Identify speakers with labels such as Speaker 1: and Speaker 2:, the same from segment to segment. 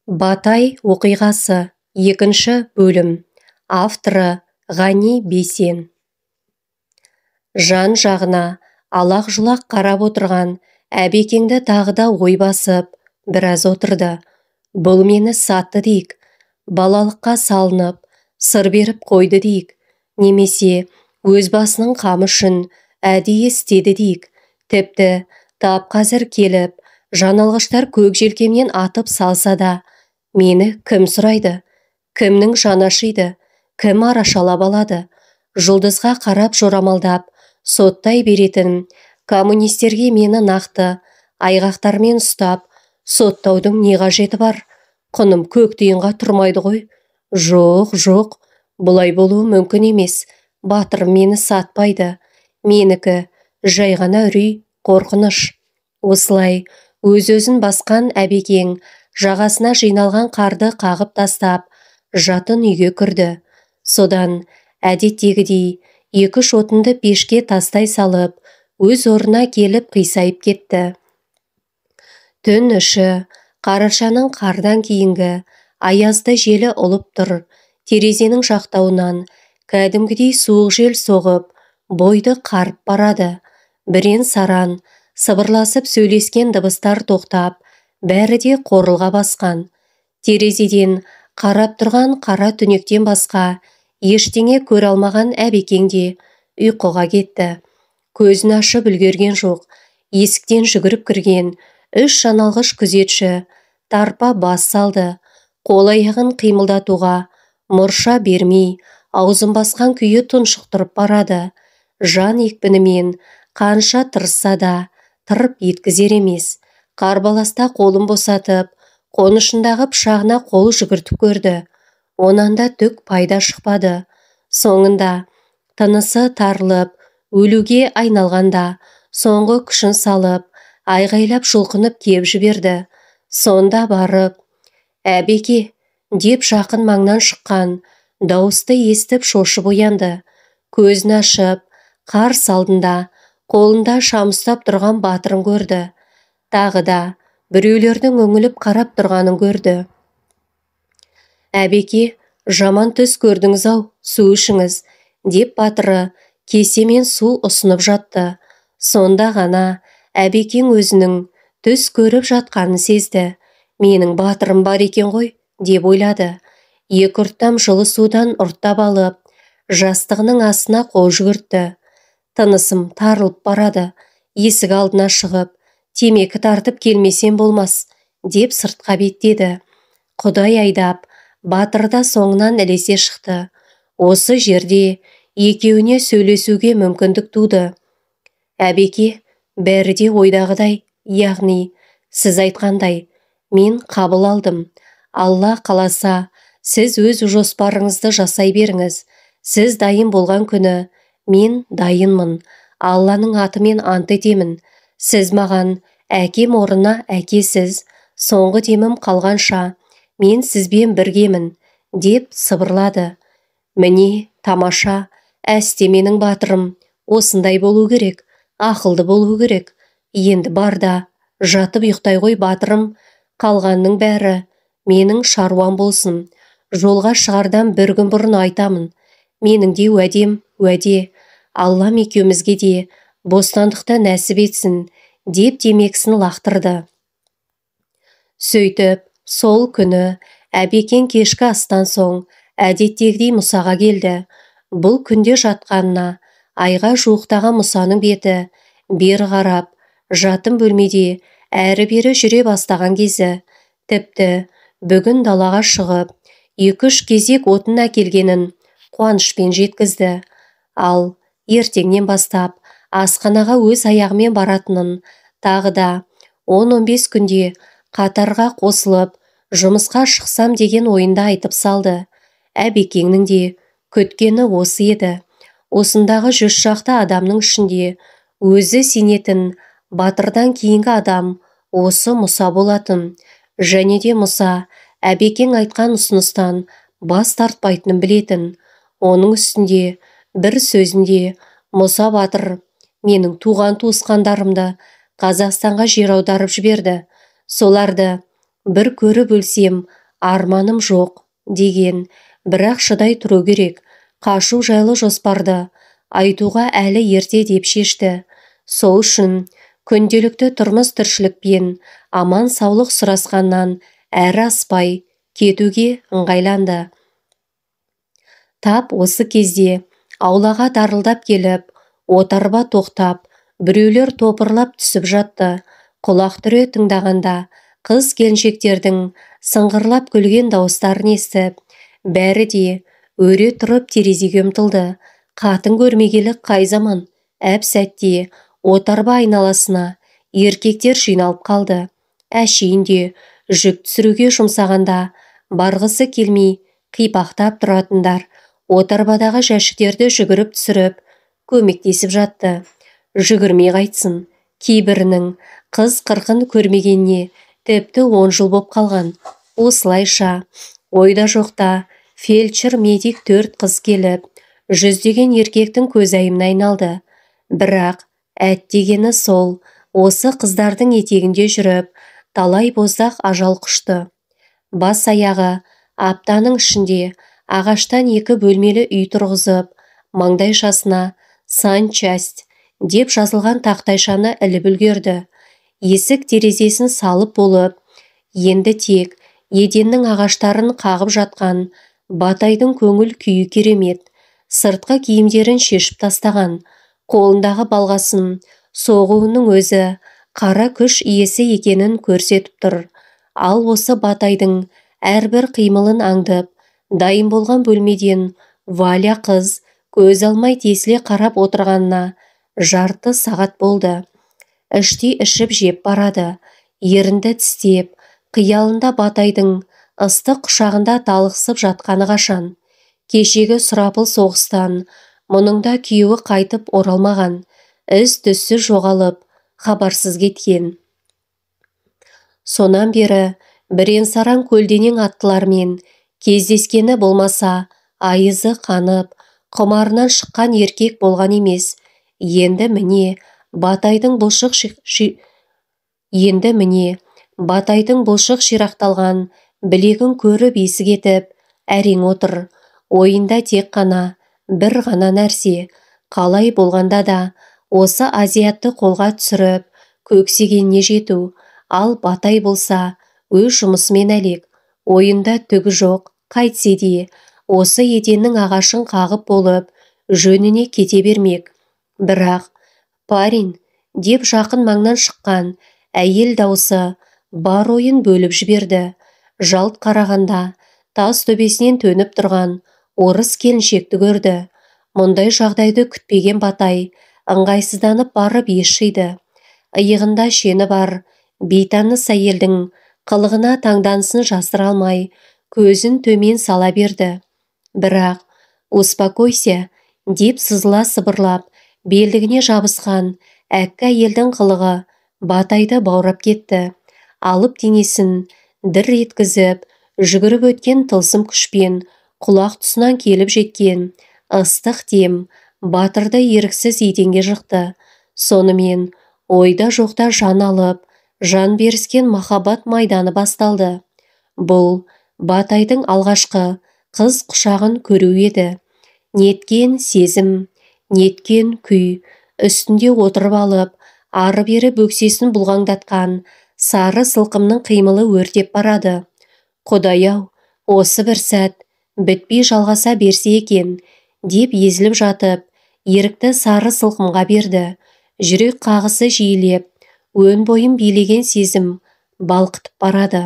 Speaker 1: Батай оқиғасы, екінші бөлім. Авторы Ғани Бейсен. Жан-жағына алақ-жұлақ қарап отырған Әбекеңді тағы да ой басып, біраз отырды. Бұл мені сатты дейік, балалыққа салынып, сыр беріп қойды дейік, немесе өз басының қамы үшін әдейі істеді дейік. Тіпті тап қазір келіп, жаналғыштар көк желкемнен атып салса да, мені кім сұрайды, кімнің жаны ашиды, кім арашалап алады? Жұлдызға қарап жорамалдап, соттай беретін коммунистерге мені нақты айғақтармен ұстап, соттаудың не қажеті бар? Құным көк тиынға тұрмайды ғой. Жоқ, жоқ, бұлай болуы мүмкін емес. Батырым мені сатпайды. Менікі жай ғана үрей, қорқыныш. Осылай өз-өзін басқан Әбекең жағасына жиналған қарды қағып тастап, жатын үйге кірді. Содан әдеттегідей екі-үш отынды пешке тастай салып, өз орнына келіп қисайып кетті. Түн іші қарашаның қардан кейінгі аязды желі ұлып тұр. Терезенің жақтауынан кәдімгідей суық жел соғып, бойды қарып барады. Бірен-саран сыбырласып сөйлескен дыбыстар тоқтап, бәрі де қорылға басқан. Терезеден қарап тұрған қара түнектен басқа ештеңе көре алмаған Әбекең де ұйқыға кетті. Көзін ашып үлгерген жоқ. Есіктен жүгіріп кірген үш жаналғыш күзетші тарпа бас салды. Қол аяғын қимылдатуға мұрша бермей, аузын басқан күйі тұншықтырып барады. Жан екпінімен қанша тырысса да тырып еткізер емес. Қарбаласта қолын босатып, қонышындағы пышағына қол жүгіртіп көрді. Онан да түк пайда шықпады. Соңында тынысы тарылып, өлуге айналғанда соңғы күшін салып, айғайлап жұлқынып кеп жіберді. Сонда барып, «Әбеке!» деп жақын маңнан шыққан дауысты естіп шошып оянды. Көзін ашып, қарсы алдында қолында шам ұстап тұрған батырын көрді. Тағы да біреулердің үңіліп қарап тұрғанын көрді. «Әбеке, жаман түс көрдіңіз-ау, су ішіңіз», деп батыры кесемен су ұсынып жатты. Сонда ғана Әбекең өзінің түс көріп жатқанын сезді. «Менің батырым бар екен ғой», деп ойлады. Екі ұрттам жылы судан ұрттап алып, жастығының астына қол жүгіртті. Тынысым тарылып барады. Есік алдына шығып, темекі тартып келмесем болмас, деп сыртқа беттеді. Құдай айдап, батыр да соңынан ілесе шықты. Осы жерде екеуіне сөйлесуге мүмкіндік туды. «Әбеке, бәрі де ойдағыдай, яғни сіз айтқандай, мен қабыл алдым. Алла қаласа, сіз өз жоспарыңызды жасай беріңіз. Сіз дайын болған күні мен дайынмын. Алланың атымен ант етемін. Сіз маған әкем орнына әкесіз, соңғы демім қалғанша мен сізбен біргемін», деп сыбырлады. «Міне, тамаша, әсте менің батырым, осындай болу керек, ақылды болу керек. Енді бар да, жатып ұйықтай ғой батырым, қалғанның бәрі менің шаруам болсын. Жолға шығардан бір күн бұрын айтамын. Менің де уәдем, уәде. Аллам екеумізге де бостандықты нәсіп етсін», деп темекісін лақтырды. Сөйтіп, сол күні Әбекең кешкі астан соң әдеттегідей Мұсаға келді. Бұл күнде жатқанына айға жуықтаған Мұсаның беті бері қарап, жатын бөлмеде әрі-бері жүре бастаған кезі, тіпті бүгін далаға шығып, екі-үш кезек отын әкелгенін қуанышпен жеткізді. Ал ертеңнен бастап асханаға өз аяғымен баратынын, тағы да 10-15 күнде қатарға қосылып, жұмысқа шықсам деген ойында айтып салды. Әбекеңнің де күткені осы еді. Осындағы 100 шақты адамның ішінде өзі сенетін батырдан кейінгі адам осы Мұса болатын. Және де Мұса Әбекең айтқан ұсыныстан бас тартпайтынын білетін. Оның үстінде бір сөзінде Мұса батыр менің туған туысқандарымды Қазақстанға жер аударып жіберді. Соларды Бір көріп өлсем, арманым жоқ, деген, бірақ шыдай тұру керек. Қашу жайлы жоспарды айтуға әлі ерте деп шешті. Сол үшін күнделікті тұрмыс тіршілікпен аман саулық сұрасқаннан әрі аспай кетуге ыңғайланды. Тап осы кезде аулаға дарылдап келіп, отарба тоқтап, біреулер топырлап түсіп жатты. Құлақ түре тыңдағанда қыз келіншектердің сыңғырлап күлген дауыстарын естіп, бәрі де өре тұрып терезеге ұмтылды. Қатын көрмегелі қай заман, әп сәтте отарба айналасына еркектер жиналып қалды. Әшейінде жүк түсіруге жұмсағанда барғысы келмей қипақтап тұратындар отарбадағы жәшіктерді жүгіріп түсіріп көмектесіп жатты. Жүгірмей қайтсын, кейбірінің қыз қырқын көрмегеніне тіпті 10 жыл боп қалған. Осылайша ойда жоқта фельдшер медик 4 қыз келіп, жүздеген еркектің көзайымына айналды. Бірақ әттегені сол, осы қыздардың етегінде жүріп, талай боздақ ажал құшты. Бас аяғы аптаның ішінде ағаштан 2 бөлмелі үй тұрғызып, маңдайшасына «Санчасть» деп жазылған тақтайшаны іліп үлгерді. Есік терезесін салып болып, енді тек еденнің ағаштарын қағып жатқан Батайдың көңіл күйі керемет. Сыртқы киімдерін шешіп тастаған, қолындағы балғасын соғуының өзі қара күш иесі екенін көрсетіп тұр. Ал осы Батайдың әрбір қимылын аңдып, дайын болған бөлмеден Валя қыз көз алмай тесіле қарап отырғанына жарты сағат болды. Іштей ішіп жеп барады, ерінді тістеп, қиялында Батайдың ыстық құшағында талықсып жатқаны қашан. Кешегі сұрапыл соғыстан мұның да күйеуі қайтып оралмаған, із-түссіз жоғалып, хабарсыз кеткен. Сонан бері бірен-саран көлденең аттылармен кездескені болмаса, айызы қанып, құмарынан шыққан еркек болған емес. Енді міне Батайдың бұлшық ширақталған білегін көріп есі кетіп, әрең отыр. Ойында тек қана бір ғана нәрсе, қалай болғанда да осы азиатты қолға түсіріп, көксегеніне жету. Ал Батай болса, өз жұмысымен әлек, ойында түгі жоқ, қайтсе де, осы еденнің ағашын қағып болып, жөніне кете бермек. Бірақ, парень, деп жақын маңнан шыққан әйел даусы бар ойын бөліп жіберді. Жалт қарағанда тас төбесінен төніп тұрған орыс келіншекті көрді. Мұндай жағдайды күтпеген Батай ыңғайсызданып барып ес жиды. Иығында шені бар бейтаныс әйелдің қылығына таңданысын жасыра алмай, көзін төмен сала берді. Бірақ, «Успокойся», деп сызыла сыбырлап, белдігіне жабысқан әккі әйелдің қылығы Батайды баурап кетті. Алып денесін дір еткізіп, жүгіріп өткен тылсым күшпен құлақ тұсынан келіп жеткен ыстық дем батырды еріксіз еденге жықты. Сонымен ойда жоқта жан алып, жан беріскен махаббат майданы басталды. Бұл Батайдың алғашқы қыз құшағын көру еді. Неткен сезім, неткен күй, үстінде отырып алып, ары-бері бөксесін бұлғаңдатқан сары сылқымның қимылы өртеп барады. Құдай-ау, осы бір сәт бітпей жалғаса берсе екен, деп езіліп жатып, ерікті сары сылқымға берді. Жүрек қағысы жиілеп, өн бойын билеген сезім балқытып барады.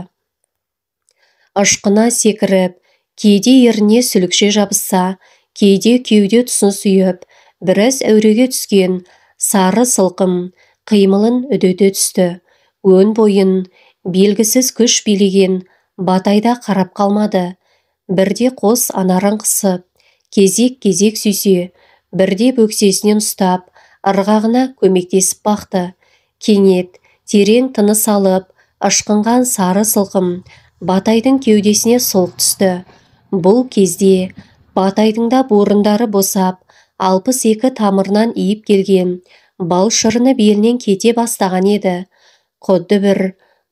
Speaker 1: Ышқына секіріп, кейде еріне сүлікше жабысса, кейде кеуде тұсын сүйіп, біраз әуреге түскен сары сылқым қимылын үдете түсті. Өн бойын белгісіз күш билеген Батайда қарап қалмады. Бірде қос анарын қысып, кезек-кезек сүйсе, бірде бөксесінен ұстап, ырғағына көмектесіп бақты. Кенет терең тыныс алып, ышқынған сары сылқым Батайдың кеудесіне сұлқ түсті. Бұл кезде Батайдың да бурындары босап, 62 тамырынан иіп келген бал шырыны белінен кете бастаған еді. Құдды бір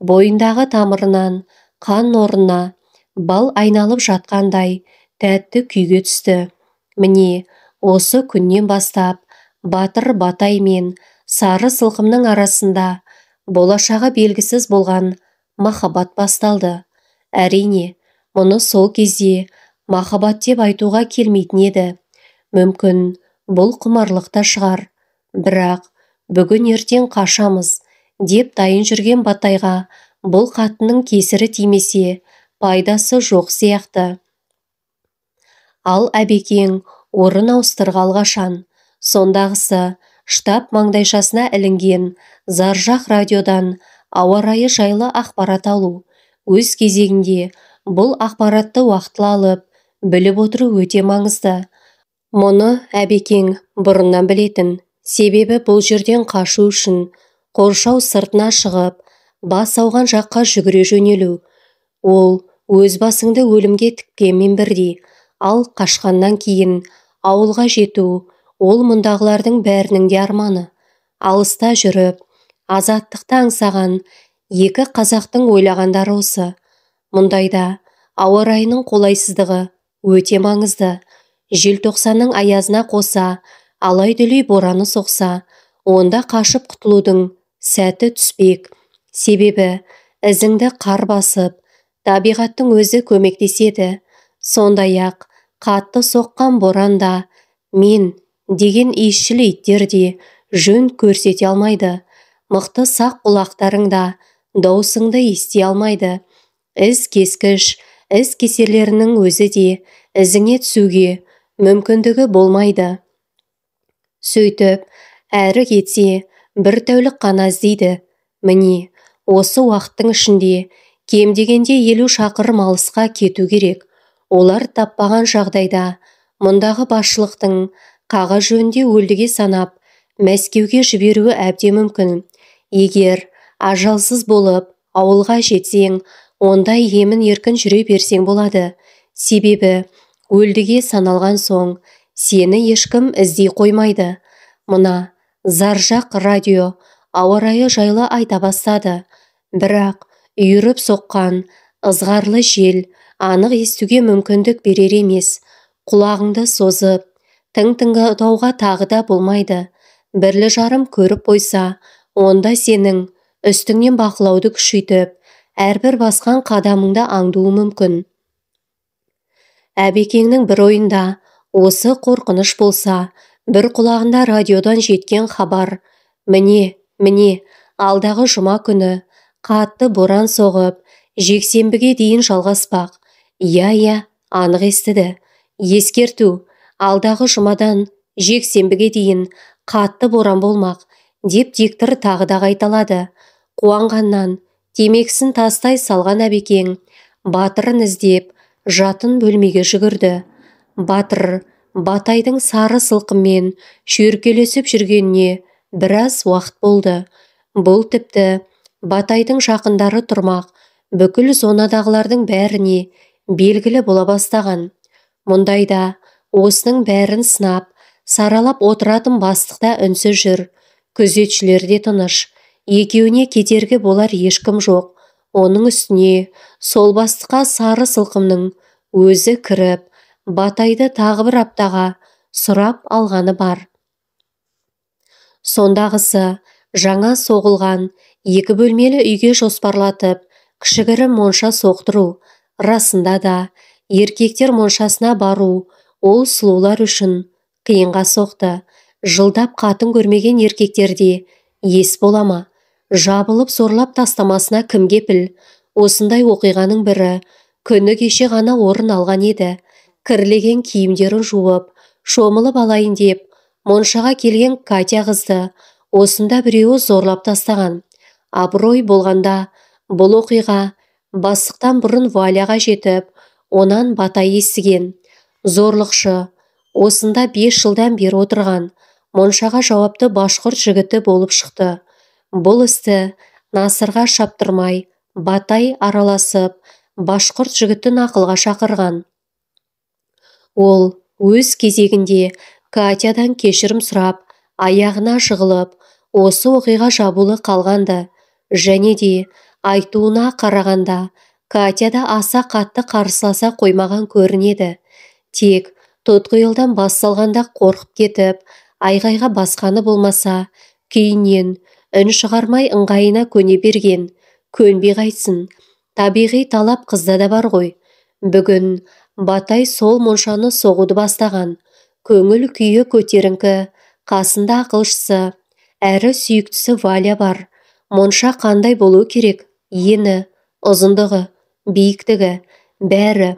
Speaker 1: Бойындағы тамырынан қан орнына бал айналып жатқандай тәтті күйге түсті. Міне, осы күннен бастап Батыр Батай мен Сары сылқымның арасында болашағы белгісіз болған махаббат басталды. Әрине, мұны сол кезде махаббат деп айтуға келмейтін еді. Мүмкін, бұл құмарлық та шығар. Бірақ бүгін ертең қашамыз деп дайын жүрген Батайға бұл қатынның кесірі тимесе, пайдасы жоқ сияқты. Ал Әбекең орын ауыстырғалы қашан. Сондағысы штаб маңдайшасына ілінген заржақ радиодан ауа райы жайлы ақпарат алу. Өз кезегінде бұл ақпаратты уақытылы алып, біліп отыру өте маңызды. Мұны Әбекең бұрыннан білетін. Себебі бұл жерден қашу үшін қоршау сыртына шығып, бас ауған жаққа жүгіре жөнелу. Ол өз басыңды өлімге тіккенмен бірдей, ал қашқаннан кейін ауылға жету ол мұндағылардың бәрінің де арманы. Алыста жүріп, азаттықты аңсаған екі қазақтың ойлағандары осы. Мұндайда ауа райының қолайсыздығы өте маңызды. Желтоқсанның аязына қоса, алай-дүлей бораны соқса, онда қашып құтылудың сәті түспек. Себебі ізіңді қар басып, табиғаттың өзі көмектеседі. Сондай-ақ қатты соққан боранда мен деген иісшіл иттер де жөн көрсете алмайды. Мықты сақ құлақтарың да даусыңды ести алмайды. Із кескіш, із кесерлерінің өзі де ізіңе түсуге мүмкіндігі болмайды. Сөйтіп, әрі кетсе, бір тәулік қана іздейді. Міне, осы уақыттың ішінде кем дегенде 50 шақырым алысқа кету керек. Олар таппаған жағдайда мұндағы басшылықтың қағаз жөнінде өлдіге санап, Мәскеуге жіберуі әбден мүмкін. Егер ажалсыз болып ауылға жетсең, онда емін еркін жүре берсең болады. Себебі өлдіге саналған соң сені ешкім іздей қоймайды. Мына заржақ радио ауа райы жайлы айта бастады. Бірақ үйіріп соққан ызғарлы жел анық естуге мүмкіндік берер емес. Құлағыңды созып, тың-тыңдауға тағы да болмайды. Бірлі жарым көріп қойса, онда сенің үстіңнен бақылауды күшейтіп, әрбір басқан қадамыңды аңдуы мүмкін. Әбекеңнің бір ойында осы қорқыныш болса, бір құлағында радиодан жеткен хабар. Міне, міне, алдағы жұма күні қатты боран соғып, жексенбіге дейін жалғаспақ. Иә, иә, анық естіді. Ескерту, алдағы жұмадан жексенбіге дейін қатты боран болмақ, деп диктор тағы да қайталады. Қуанғаннан темекісін тастай салған Әбекең батырын іздеп жатын бөлмеге жүгірді. Батыр Батайдың сары сылқыммен шүйіркелесіп жүргеніне біраз уақыт болды. Бұл тіпті Батайдың жақындары тұрмақ, бүкіл зонадағылардың бәріне белгілі бола бастаған. Мұндайда осының бәрін сынап, саралап отыратын бастықта үнсіз жүр. Күзетшілер де тыныш. Екеуіне кедергі болар ешкім жоқ. Оның үстіне сол бастыққа сары сылқымның өзі кіріп, Батайды тағы бір аптаға сұрап алғаны бар. Сондағысы жаңа соғылған екі бөлмелі үйге жоспарлатып, кішігірім монша соқтыру. Расында да, еркектер моншасына бару ол сұлулар үшін қиынға соқты. Жылдап қатын көрмеген еркектерде ес бола ма? Жабылып зорлап тастамасына кім кепіл? Осындай оқиғаның бірі күні кеше ғана орын алған еді. Кірлеген киімдерін жуып, шомылып алайын деп, моншаға келген Катя қызды осында біреуі зорлап тастаған. Абырой болғанда бұл оқиға бастықтан бұрын Валяға жетіп, онан Батай естіген. Зорлықшы осында 5 жылдан бері отырған, моншаға жауапты башқұрт жігіті болып шықты. Бұл істі Насырға шаптырмай, Батай араласып, башқұрт жігітін ақылға шақырған. Ол өз кезегінде Катядан кешірім сұрап, аяғына жығылып, осы оқиға жабулы қалғанды. Және де Айтуына қарағанда, Катя да аса қатты қарсыласа қоймаған көрінеді. Тек тұтқиылдан бас салғанда қорқып кетіп, айғайға басқаны болмаса, кейіннен үн шығармай ыңғайына көне берген. Көнбей қайтсын. Табиғи талап қызда да бар ғой. Бүгін Батай сол моншаны соғуды бастаған. Көңіл күйі көтеріңкі, қасында ақылшысы, әрі сүйіктісі Валя бар. Монша қандай болу керек? Ені, ұзындығы, биіктігі, бәрі,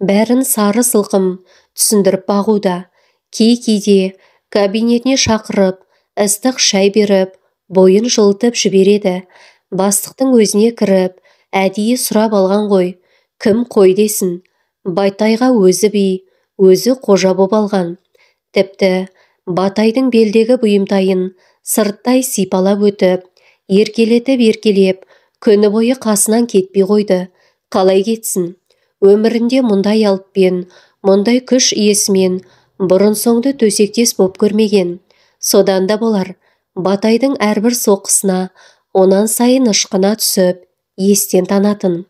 Speaker 1: бәрін сары сылқым түсіндіріп бағуда. Кей-кейде кабинетіне шақырып, ыстық шай беріп, бойын жылытып жібереді. Бастықтың өзіне кіріп, әдейі сұрап алған ғой. Кім қой десін? Батайға өзі би, өзі қожа боп алған. Тіпті Батайдың белдегі бұйымтайын сырттай сипалап өтіп, еркелетіп еркелеп, күні бойы қасынан кетпей қойды. Қалай кетсін? Өмірінде мұндай алыппен, мұндай күш иесімен бұрын-соңды төсектес боп көрмеген. Содан да болар, Батайдың әрбір соққысына онан сайын ышқына түсіп, естен танатын.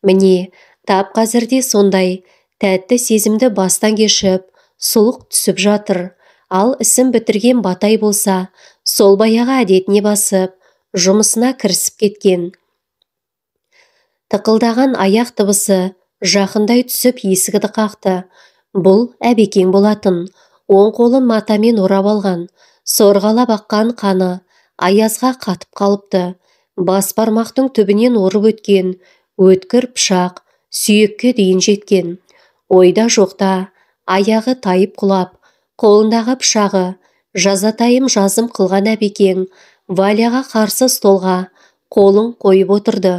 Speaker 1: Міне, тап қазірде сондай тәтті сезімді бастан кешіп, сұлық түсіп жатыр. Ал ісін бітірген Батай болса, сол баяғы әдетіне басып, жұмысына кірісіп кеткен. Тықылдаған аяқ дыбысы жақындай түсіп есігді қақты. Бұл Әбекең болатын. Оң қолын матамен орап алған. Сорғалап аққан қаны аязға қатып қалыпты. Бас бармақтың түбінен орып өткен өткір пышақ сүйекке дейін жеткен. Ойда жоқта аяғы тайып құлап, қолындағы пышағы жазатайым жазым қылған Әбекең Валяға қарсы столға қолын қойып отырды.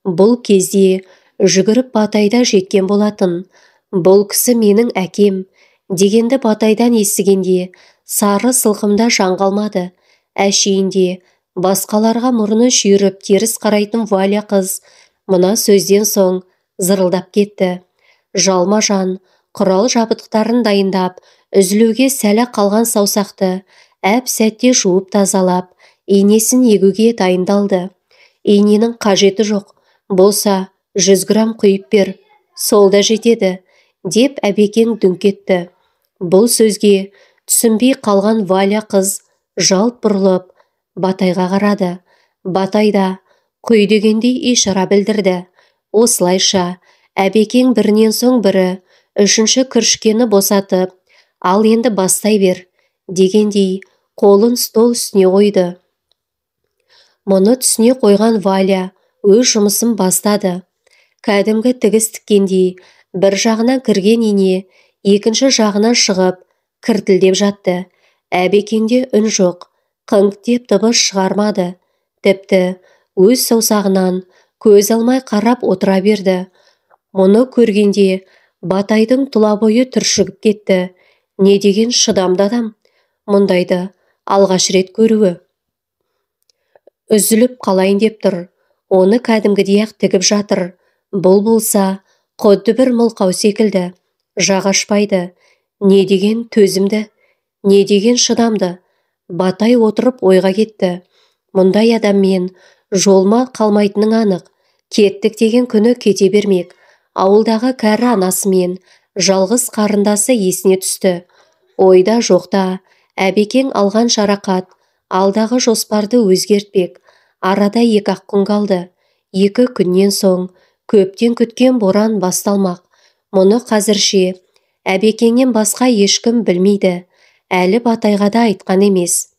Speaker 1: Бұл кезде жүгіріп Батайда жеткен болатын. Бұл кісі менің әкем дегенді Батайдан естігенде сары сылқымда жан қалмады. Әшейінде басқаларға мұрны шүйіріп теріс қарайтын Валя қыз мына сөзден соң зырылдап кетті. Жалма-жан құрал жабдықтарын дайындап, үзілуге сәл қалған саусақты әп-сәтте жуып тазалап, инесін егуге дайындалды. Иненің қажеті жоқ, болса 100 грамм құйып бер, сол да жетеді, деп Әбекең дүңк етті. Бұл сөзге түсінбей қалған Валя қыз жалт бұрылып Батайға қарады. Батай да құй дегендей ишара білдірді. Осылайша Әбекең бірінен соң бірі үшінші күрішкені босатып, ал енді бастай бер дегендей қолын стол үстіне қойды. Мұны түсіне қойған Валя өз жұмысын бастады. Кәдімгі тігіс тіккендей бір жағынан кірген ине екінші жағынан шығып кіртілдеп жатты. Әбекеңде үн жоқ, қыңқ деп дыбыс шығармады. Тіпті өз саусағынан көз алмай қарап отыра берді. Мұны көргенде Батайдың тұла бойы түршігіп кетті. Не деген шыдамды адам, мұндайды алғаш рет көруі. Үзіліп қалайын деп тұр, оны кәдімгідей-ақ тігіп жатыр. Бұл болса, құдды бір мылқау секілді, жақ ашпайды. Не деген төзімді, не деген шыдамды. Батай отырып ойға кетті. Мұндай адаммен жолма қалмайтының анық. Кеттік деген күні кете бермек. Ауылдағы кәрі анасымен жалғыз қарындасы есіне түсті. Ойда жоқта Әбекең алған жарақат алдағы жоспарды өзгертпек. Арада 2-ақ күн қалды. 2 күннен соң көптен күткен боран басталмақ. Мұны қазірше Әбекеңнен басқа ешкім білмейді. Әлі Батайға да айтқан емес.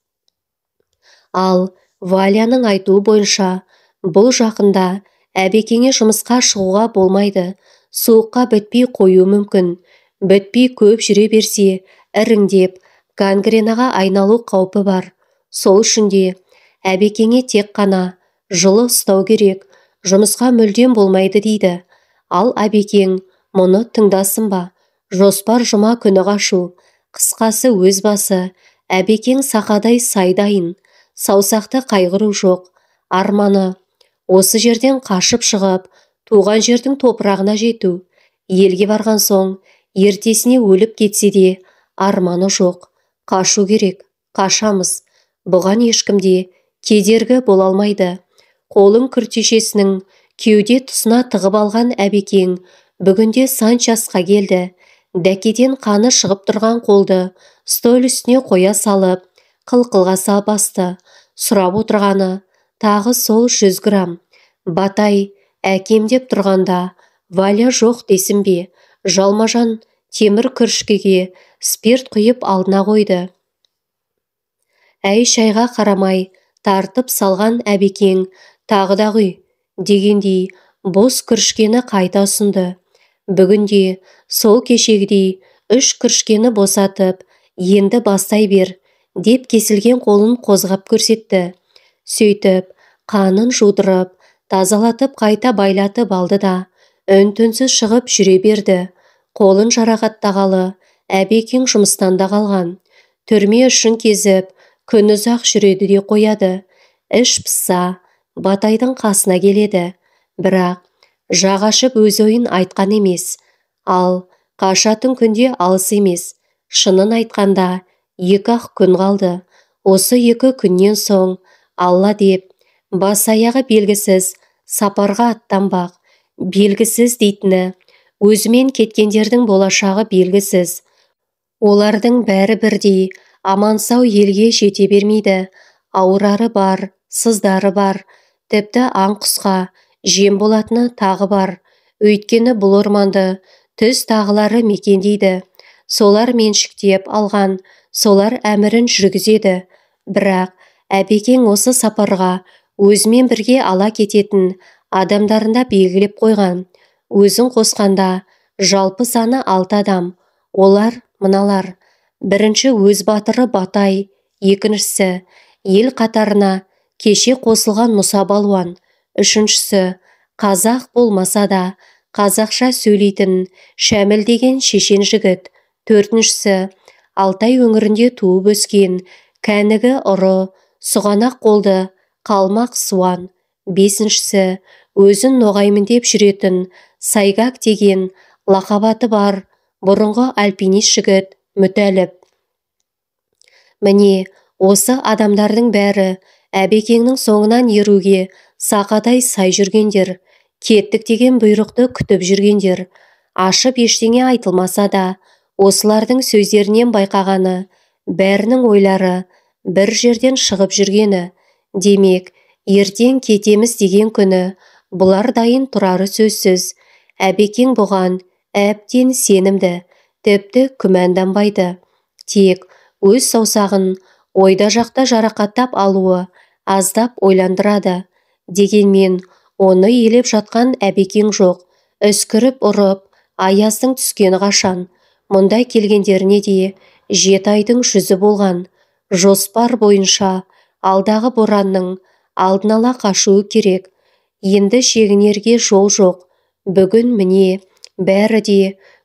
Speaker 1: Ал Валяның айтуы бойынша бұл жақында Әбекеңе жұмысқа шығуға болмайды. Суыққа бітпей қою мүмкін. Бітпей көп жүре берсе, іріңдеп, гангренаға айналу қаупі бар. Сол үшін де Әбекеңе тек қана жылы ұстау керек, жұмысқа мүлдем болмайды дейді. Ал Әбекең мұны тыңдасын ба? Жоспар жұма күні қашу. Қысқасы өз басы, Әбекең сақадай сайдайын. Саусақты қайғыру жоқ. Арманы осы жерден қашып шығып, туған жердің топырағына жету. Елге барған соң ертесіне өліп кетсе де арманы жоқ. Қашу керек, қашамыз. Бұған ешкімде кедергі бола алмайды. Қолын күртешесінің Кеуде тұсына тығып алған Әбекең бүгінде санчасқа келді. Дәкеден қаны шығып тұрған қолды стол үстіне қоя салып, қылқылға басты. Сұрап отырғаны тағы сол 100 грамм. Батай әкем деп тұрғанда Валя жоқ десін бе? Жалмажан темір күрішкеге спирт құйып алдына қойды. Әй шайға қарамай тартып салған Әбекең тағы да құй дегендей бос күрішкені қайта ұсынды. Бүгінде сол кешегідей 3 күрішкені босатып, енді бастай бер деп кесілген қолын қозғап көрсетті. Сөйтіп, қанын жудырып, тазалатып қайта байлатып алды да, үн-түнсіз шығып жүре берді. Қолын жарақаттағалы Әбекең жұмыстан да қалған. Түрме үшін кезіп, күн ұзақ жүреді де қояды. Іш пысса, Батайдың қасына келеді. Бірақ жақ ашып өз ойын айтқан емес. Ал қашатын күнде алыс емес. Шынын айтқанда, 2-ақ күн қалды. Осы 2 күннен соң Алла деп, бас аяғы белгісіз сапарға аттанбақ. Белгісіз дейтіні, өзімен кеткендердің болашағы белгісіз. Олардың бәрі бірдей аман-сау елге жете бермейді. Ауырары бар, сыздары бар, тіпті аң-құсқа жем болатыны тағы бар. Өйткені бұл орманды түз тағылары мекендейді. Солар меншіктеп алған, солар әмірін жүргізеді. Бірақ Әбекең осы сапарға өзімен бірге ала кететін адамдарында белгілеп қойған. Өзін қосқанда жалпы саны 6 адам. Олар мыналар: бірінші өз батыры Батай, екіншісі ел қатарына кеше қосылған Мұса балуан, үшіншісі қазақ болмаса да қазақша сөйлейтін Шәміл деген шешен жігіт, төртіншісі Алтай өңірінде туып өскен кәнігі ұры, сұғанақ қолды қалмақ суан, бесіншісі өзін ноғаймын деп жүретін Сайгак деген лақап аты бар бұрынғы альпинист жігіт Мүтәліп. Міне, осы адамдардың бәрі Әбекеңнің соңынан еруге сақадай сай жүргендер, кеттік деген бұйрықты күтіп жүргендер. Ашып ештеңе айтылмаса да, осылардың сөздерінен байқағаны, бәрінің ойлары бір жерден шығып жүргені. Демек, ертең кетеміз деген күні бұлар дайын тұрары сөзсіз. Әбекең бұған әбден сенімді, тіпті күмәнданбайды. Тек өз саусағын ойда жақта жарақаттап алуы аздап ойландырады. Дегенмен оны елеп жатқан Әбекең жоқ. Үскіріп ұрып, аяздың түскені қашан. Мұнда келгендеріне де 7 айдың жүзі болған. Жоспар бойынша алдағы боранның алдын ала қашуы керек. Енді шегінерге жол жоқ. Бүгін міне бәрі де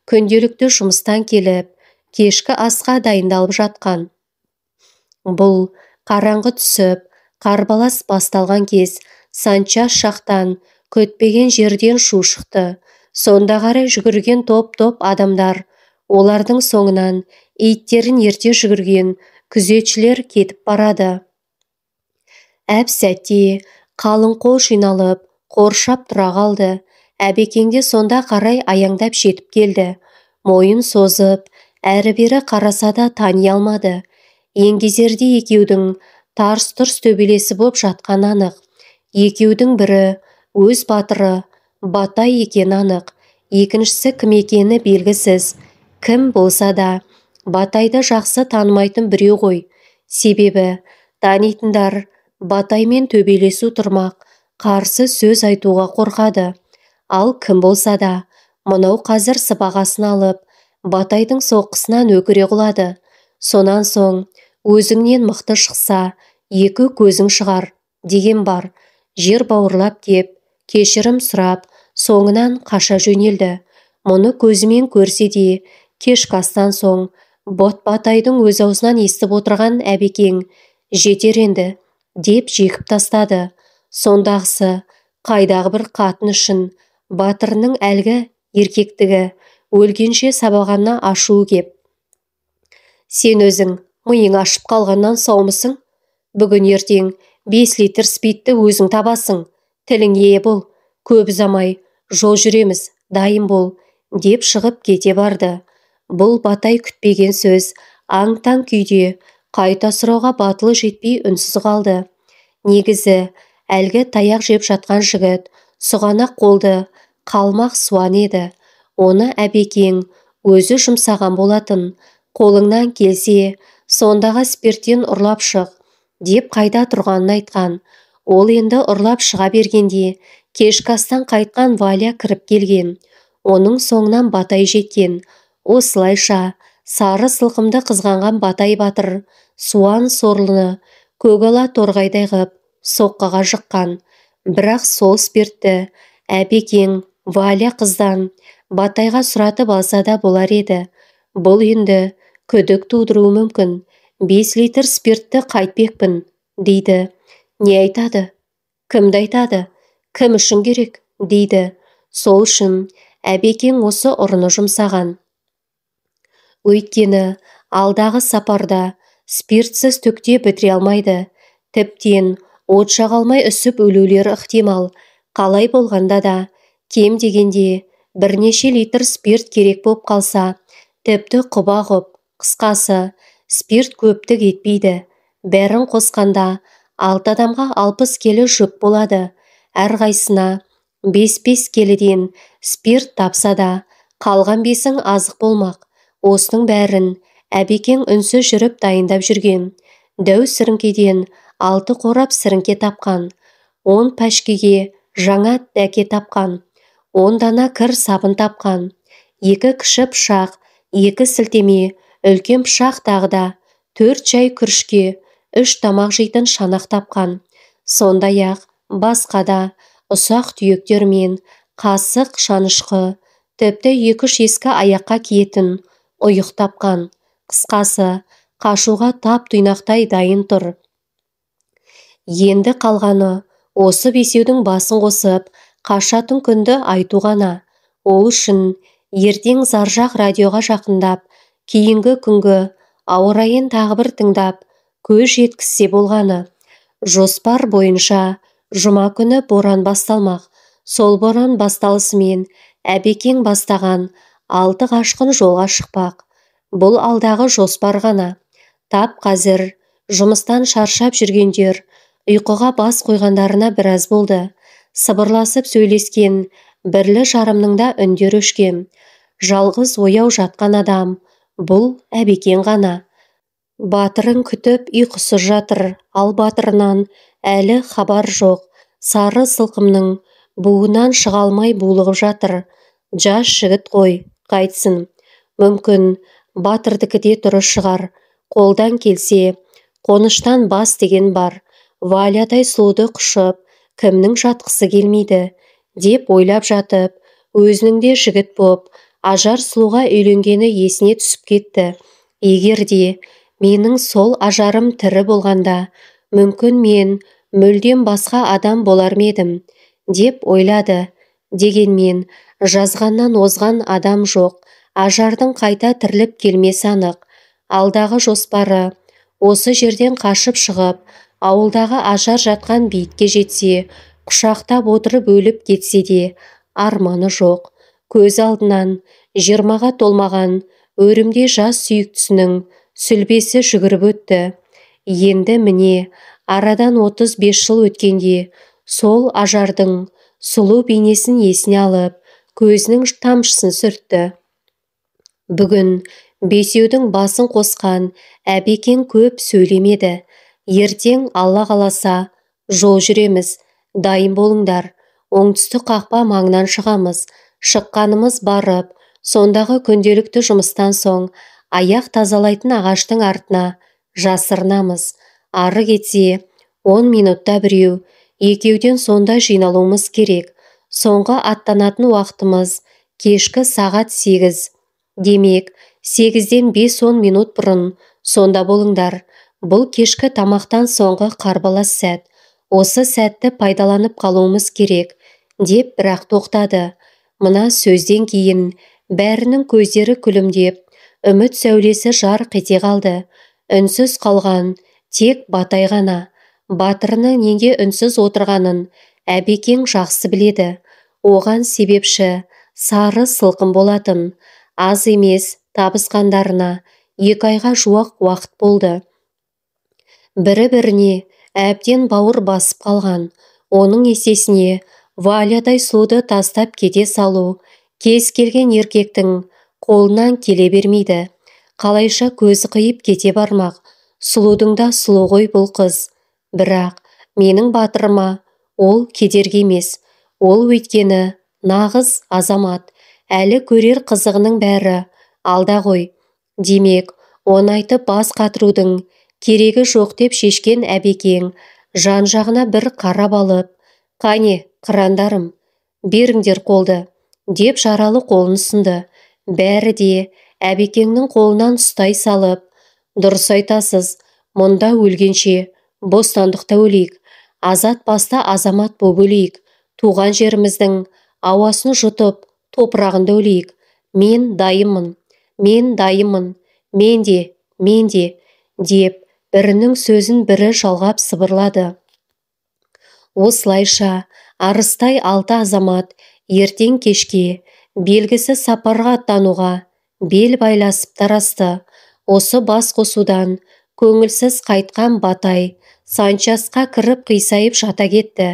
Speaker 1: күнделікті жұмыстан келіп, кешкі асқа дайындалып жатқан. Бұл қараңғы түсіп, қарбалас басталған кез санчас шақтан күтпеген жерден шу шықты. Сонда қарай жүгірген топ-топ адамдар, олардың соңынан иттерін ерте жүгірген күзетшілер кетіп барады. Әп-сәтте қалың қол жиналып, қоршап тұра қалды. Әбекең де сонда қарай аяңдап жетіп келді. Мойын созып, әрі-бері қараса да тани алмады. Еңгезерде екеудің тарс-тұрс төбелесі боп жатқан анық. Екеудің бірі өз батыры Батай екені анық, екіншісі кім екені белгісіз. Кім болса да Батайды жақсы танымайтын біреу ғой. Себебі танитындар Батаймен төбелесу тұрмақ, қарсы сөз айтуға қорқады. Ал кім болса да, мынау қазір сыбағасын алып, Батайдың соққысынан өкіре құлады. Сонан соң өзіңнен мықты шықса, екі көзің шығар деген бар. Жер бауырлап кеп, кешірім сұрап, соңынан қаша жөнелді. Мұны көзімен көрсе де, кешкі астан соң Батайдың өз аузынан естіп отырған Әбекең жетер енді деп жекіп тастады. Сондағысы қайдағы бір қатын үшін батырының әлгі еркектігі өлгенше сабағанына ашуы кеп. Сен өзің миың ашып қалғаннан саумысың? Бүгін ертең 5 литр спиртті өзің табасың, тілің ие бол Көп ұзамай жол жүреміз, дайын бол, деп шығып кете барды. Бұл Батай күтпеген сөз, аң-таң күйде қайта сұрауға батылы жетпей үнсіз қалды. Негізі, әлгі таяқ жеп жатқан жігіт сұғанақ қолды қалмақ суан еді. Оны Әбекең өзі жұмсаған болатын. Қолыңнан келсе, сондағы спирттен ұрлап шық, деп қайда тұрғанын айтқан. Ол енді ұрлап шыға бергенде, кешкі астан қайтқан Валя кіріп келген. Оның соңынан Батай жеткен. Осылайша, сары сылқымды қызғанған Батай батыр суан сорлыны көгала торғайдай ғып соққыға жыққан. Бірақ сол спиртті Әбекең Валя қыздан Батайға сұратып алса да болар еді. Бұл енді күдік тудыруы мүмкін. 5 литр спиртті қайтпекпін, дейді. Не айтады? Кімді айтады? Кім үшін керек? Дейді. Сол үшін Әбекең осы ұрыны жұмсаған. Өйткені алдағы сапарда спиртсіз түкте бітіре алмайды. Тіптен от жаға алмай үсіп өлулері ықтимал. Қалай болғанда да, кем дегенде бірнеше литр спирт керек боп қалса, тіпті құба-құп, қысқасы, спирт көптік етпейді. Бәрін қосқанда 6 адамға 60 келі жүк болады. Әрқайсына 5-5 келіден спирт тапса да, қалған 5-ің азық болмақ. Осының бәрін Әбекең үнсіз жүріп дайындап жүрген. Дәу сіріңкеден 6 қорап сіріңке тапқан, 10 пәшкеге жаңа дәке тапқан, 10 дана кір сабын тапқан, 2 кіші пышақ, 2 сілтеме, үлкен пышақ тағы да 4 шай күрішке, 3 тамақ жейтін шанақ тапқан. Сондай-ақ басқа да ұсақ түйектер мен қасық, шанышқы, тіпті 2-3 ескі аяққа киетін ұйық тапқан. Қысқасы, қашуға тап тұйнақтай дайын тұр. Енді қалғаны осы бесеудің басын қосып, қашатын күнді айту ғана. Ол үшін ертең Заржақ радиоға жақындап, кейінгі күнгі ауа райын тағы бір тыңдап, көз жеткізсе болғаны. Жоспар бойынша жұма күні боран басталмақ. Сол боран басталысымен Әбекең бастаған 6 қашқын жолға шықпақ. Бұл алдағы жоспар ғана. Тап қазір жұмыстан шаршап жүргендер ұйқыға бас қойғандарына біраз болды. Сыбырласып сөйлескен бірлі жарымның да үндері өшкен. Жалғыз ояу жатқан адам бұл Әбекең ғана. Батырын күтіп ұйқысыз жатыр, ал батырынан әлі хабар жоқ. Сары сылқымның буынан шыға алмай булығып жатыр. Жас жігіт қой, қайтсын. Мүмкін батырдікі де дұрыс шығар. Қолдан келсе, қоныштан бас деген бар. Валядай сұлуды құшып, кімнің жатқысы келмейді, деп ойлап жатып, өзінің де жігіт боп, Ажар сұлуға үйленгені есіне түсіп кетті. Егер де менің сол ажарым тірі болғанда, мүмкін мен мүлдем басқа адам болар ма едім, деп ойлады. Дегенмен, жазғаннан озған адам жоқ, ажардың қайта тіріліп келмесі анық. Алдағы жоспары осы жерден қашып шығып, ауылдағы ажар жатқан бейітке жетсе, құшақтап отырып өліп кетсе де арманы жоқ. Көз алдынан 20-ға толмаған өрімдей жас сүйіктісінің сүлбесі жүгіріп өтті. Енді міне арадан 35 жыл өткенде сол ажардың сұлу бейнесін есіне алып, көзінің тамшысын сүртті. Бүгін бесеудің басын қосқан Әбекең көп сөйлемеді. Ертең Алла қаласа жол жүреміз, дайын болыңдар. Оңтүстік қақпа маңынан шығамыз. Шыққанымыз барып, сондағы күнделікті жұмыстан соң аяқ тазалайтын ағаштың артына жасырынамыз. Ары кетсе, 10 минутта біреу, екеуден сонда жиналуымыз керек. Соңғы аттанатын уақытымыз кешкі сағат 8. Демек, 8-ден 5-10 минут бұрын сонда болыңдар. Бұл кешкі тамақтан соңғы қарбалас сәт. Осы сәтті пайдаланып қалуымыз керек, деп бірақ тоқтады. Мына сөзден кейін бәрінің көздері күлімдеп, үміт сәулесі жарқ ете қалды. Үнсіз қалған тек Батай ғана. Батырының неге үнсіз отырғанын Әбекең жақсы біледі. Оған себепші сары сылқым болатын. Аз емес табысқандарына 2 айға жуық уақыт болды. Бірі-біріне әбден бауыр басып қалған. Оның есесіне Валядай сұлуды тастап кете салу кез келген еркектің қолынан келе бермейді. Қалайша көзі қиып кете бармақ. Сұлудың да сұлу ғой бұл қыз. Бірақ менің батырыма ол кедергі емес. Ол өйткені нағыз азамат. Әлі көрер қызығының бәрі алда ғой. Демек, оны айтып бас қатырудың керегі жоқ деп шешкен Әбекең жан-жағына бір қарап алып, «Қане, қырандарым, беріңдер қолды», деп жаралы қолын ұсынды. Бәрі де Әбекеңнің қолынан ұстай салып, «Дұрыс айтасыз, мұнда өлгенше бостандықта өлейік, азат баста азамат боп өлейік, туған жеріміздің ауасын жұтып, топырағында өлейік. Мен дайынмын, мен дайынмын, мен де, мен де», деп бірінің сөзін бірі жалғап сыбырлады. Осылайша арыстай 6 азамат ертең кешке белгісіз сапарға аттануға бел байласып тарасты. Осы бас қосудан көңілсіз қайтқан Батай санчасқа кіріп қисайып жата кетті.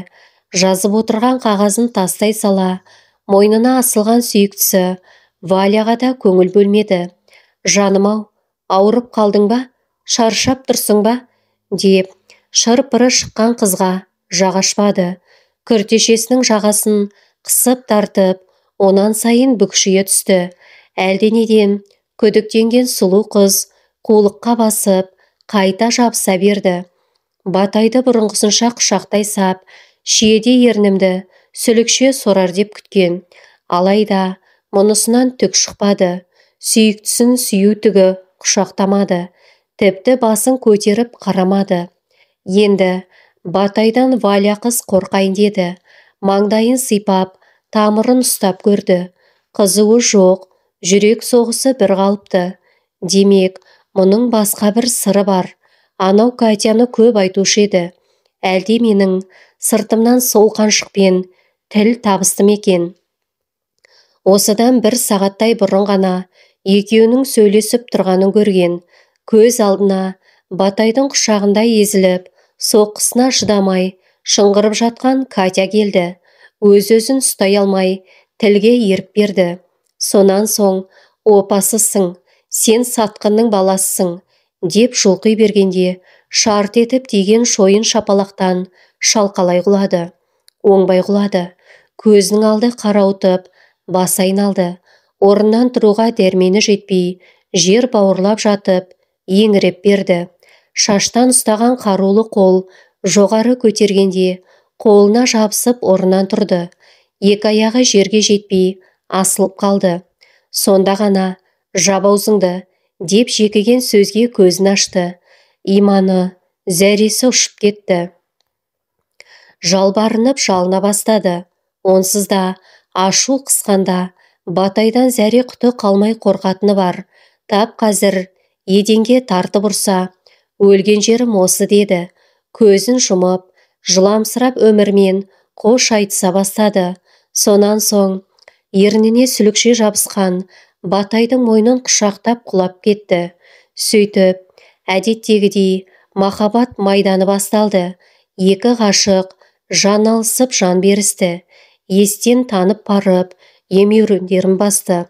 Speaker 1: Жазып отырған қағазын тастай сала, мойнына асылған сүйіктісі Валяға да көңіл бөлмеді. «Жаным-ау, ауырып қалдың ба? Шаршап тұрсың ба?» деп шыр-пыры шыққан қызға жағашпады. Күртешесінің жағасын қысып тартып, онан сайын бүкшие түсті. Әлденеден күдіктенген сұлу қыз қулыққа басып, қайта жабыса берді. Батайды бұрынғысынша құшақтай сап, шиеде ернімді сүлікше сорар деп күткен. Алайда мұнысынан түк шықпады. Сүйіктісін сүю түгі құшақтамады. Тіпті басын көтеріп қарамады. Енді Батайдан Валя қыз қорқайын деді. Маңдайын сипап, тамырын ұстап көрді. Қызуы жоқ, жүрек соғысы бір қалыпты. Демек, мұның басқа бір сыры бар. Анау Катяны көп айтушы еді. Әлде менің сыртымнан сол қаншықпен тіл табысты ма екен? Осыдан бір сағаттай бұрын ғана екеуінің сөйлесіп тұрғанын көрген. Көз алдына Батайдың құшағында езіліп, соққысына шыдамай шыңғырып жатқан Катя келді. Өз-өзін ұстай алмай тілге ерік берді. Сонан соң, «Опасызсың, сен сатқынның баласысың», деп жұлқи бергенде шарт етіп тиген шойын шапалақтан шалқалай құлады. Оңбай құлады. Көзінің алды қарауытып, бас айналды. Орнынан тұруға дәрмені жетпей, жер бауырлап жатып, еңіреп берді. Шаштан ұстаған қарулы қол жоғары көтергенде қолына жабысып орнынан тұрды. Екі аяғы жерге жетпей асылып қалды. Сонда ғана «Жап аузыңды» деп жекіген сөзге көзін ашты. Иманы, зәресі ұшып кетті. Жалбарынып жалына бастады. Онсыз да ашу қысқанда Батайдан зәре құты қалмай қорқатыны бар. Тап қазір еденге тартып ұрса, өлген жерім осы деді. Көзін жұмып, жыламсырап өмірмен қош айтыса бастады. Сонан соң ерніне сүлікше жабысқан Батайдың мойнын құшақтап құлап кетті. Сөйтіп, әдеттегідей махаббат майданы басталды. Екі ғашық жан алысып жан берісті. Естен танып барып, емеуріндерін басты.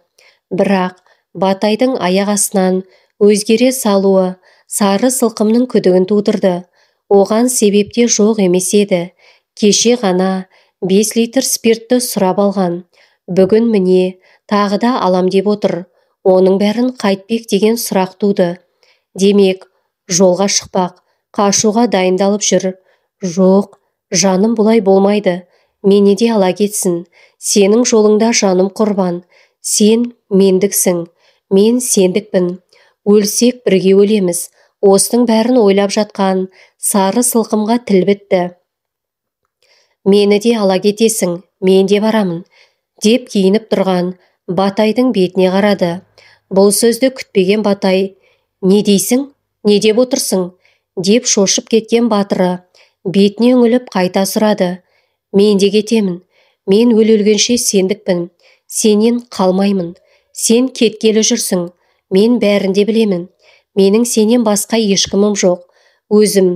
Speaker 1: Бірақ Батайдың аяқ астынан өзгере салуы сары сылқымның күдігін тудырды. Оған себепте жоқ емес еді. Кеше ғана 5 литр спиртті сұрап алған. Бүгін міне тағы да алам деп отыр. Оның бәрін қайтпек деген сұрақ туды. Демек, жолға шықпақ, қашуға дайындалып жүр. Жоқ, жаным бұлай болмайды. Мені де ала кетсін. Сенің жолыңда жаным құрбан. Сен мендіксің, мен сендікпін. Өлсек бірге өлеміз. Осының бәрін ойлап жатқан сары сылқымға тіл бітті. Мені де ала кетесің, мен де барамын, деп киініп тұрған Батайдың бетіне қарады. Бұл сөзді күтпеген Батай, «Не дейсің, не деп отырсың?» деп шошып кеткен батыры бетіне үңіліп қайта сұрады. «Мен де кетемін, Мен өле-өлгенше сендікпін, сенен қалмаймын. Сен кеткелі жүрсің, мен бәрін де білемін. Менің сенен басқа ешкімім жоқ. Өзім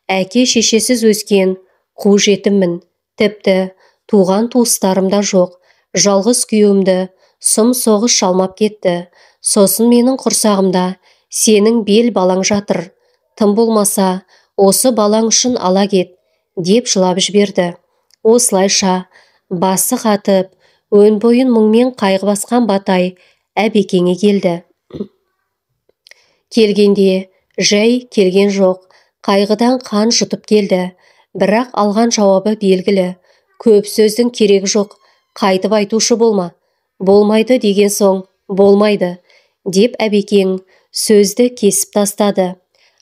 Speaker 1: әке шешесіз өскен қу жетіммін. Тіпті туған туыстарым да жоқ. Жалғыз күйеуімді сұм соғыс жалмап кетті. Сосын менің құрсағымда сенің бел балаң жатыр. Тым болмаса, осы балаң үшін ала кет, деп жылап жіберді. Осылайша басы қатып, өн бойын мұңмен қайғы басқан Батай Әбекеңе келді. Келгенде жай келген жоқ, қайғыдан қан жұтып келді. Бірақ алған жауабы белгілі. Көп сөздің керегі жоқ, қайтып айтушы болма. Болмайды деген соң, болмайды, деп Әбекең сөзді кесіп тастады.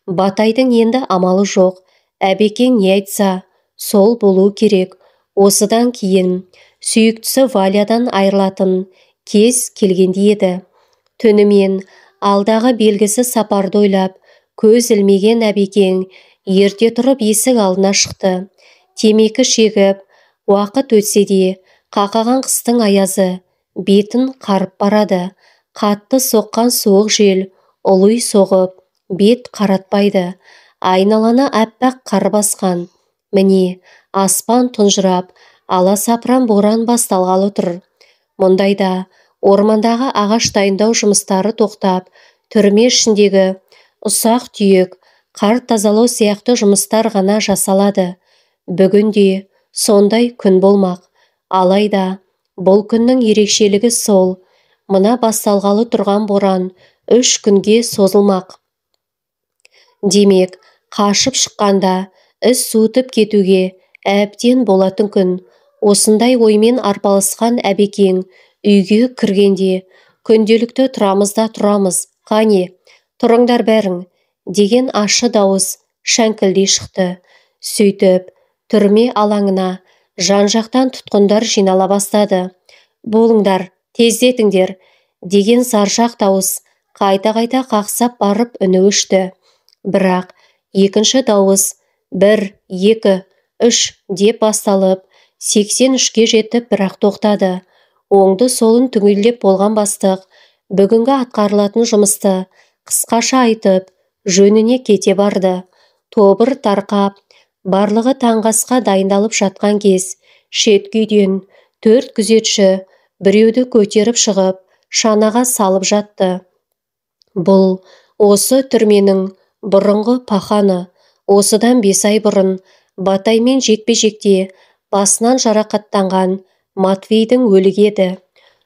Speaker 1: Батайдың енді амалы жоқ. Әбекең не айтса, сол болу керек. Осыдан кейін сүйіктісі Валядан айырылатын кез келгенде еді. Түнімен алдағы белгісіз сапарды ойлап, көз ілмеген Әбекең ерте тұрып есік алдына шықты. Темекі шегіп, уақыт өтсе де, қақаған қыстың аязы бетін қарып барады. Қатты соққан суық жел ұлый соғып, бет қаратпайды. Айналаны аппақ қар басқан. Міне, аспан тұнжырап, аласапыран боран басталғалы тұр. Мұндайда ормандағы ағаш дайындау жұмыстары тоқтап, түрме ішіндегі ұсақ түйек, қар тазалау сияқты жұмыстар ғана жасалады. Бүгін де сондай күн болмақ. Алайда бұл күннің ерекшелігі сол, мына басталғалы тұрған боран 3 күнге созылмақ. Демек, қашып шыққанда іс суытып кетуге әбден болатын күн. Осындай оймен арпалысқан Әбекең үйге кіргенде, күнделікті тұрамыз да тұрамыз, қане, тұрыңдар бәрің, деген ащы дауыс шәңкілдей шықты. Сөйтіп, түрме алаңына жан-жақтан тұтқындар жинала бастады. Болыңдар, тездетіңдер, деген саржақ дауыс қайта-қайта қақсап барып үні өшті. Бірақ екінші дауыс 1, 2, 3 деп басталып, 83-ке жетіп бірақ тоқтады. Оңды солын түгелдеп болған бастық бүгінгі атқарылатын жұмысты қысқаша айтып, жөніне кете барды. Тобыр тарқап, барлығы таңғы асқа дайындалып жатқан кез, шеткі үйден 4 күзетші біреуді көтеріп шығып, шанаға салып жатты. Бұл осы түрменің бұрынғы паханы. Осыдан 5 ай бұрын Батаймен жекпе-жекте басынан жарақаттанған Матвейдің өлігі еді.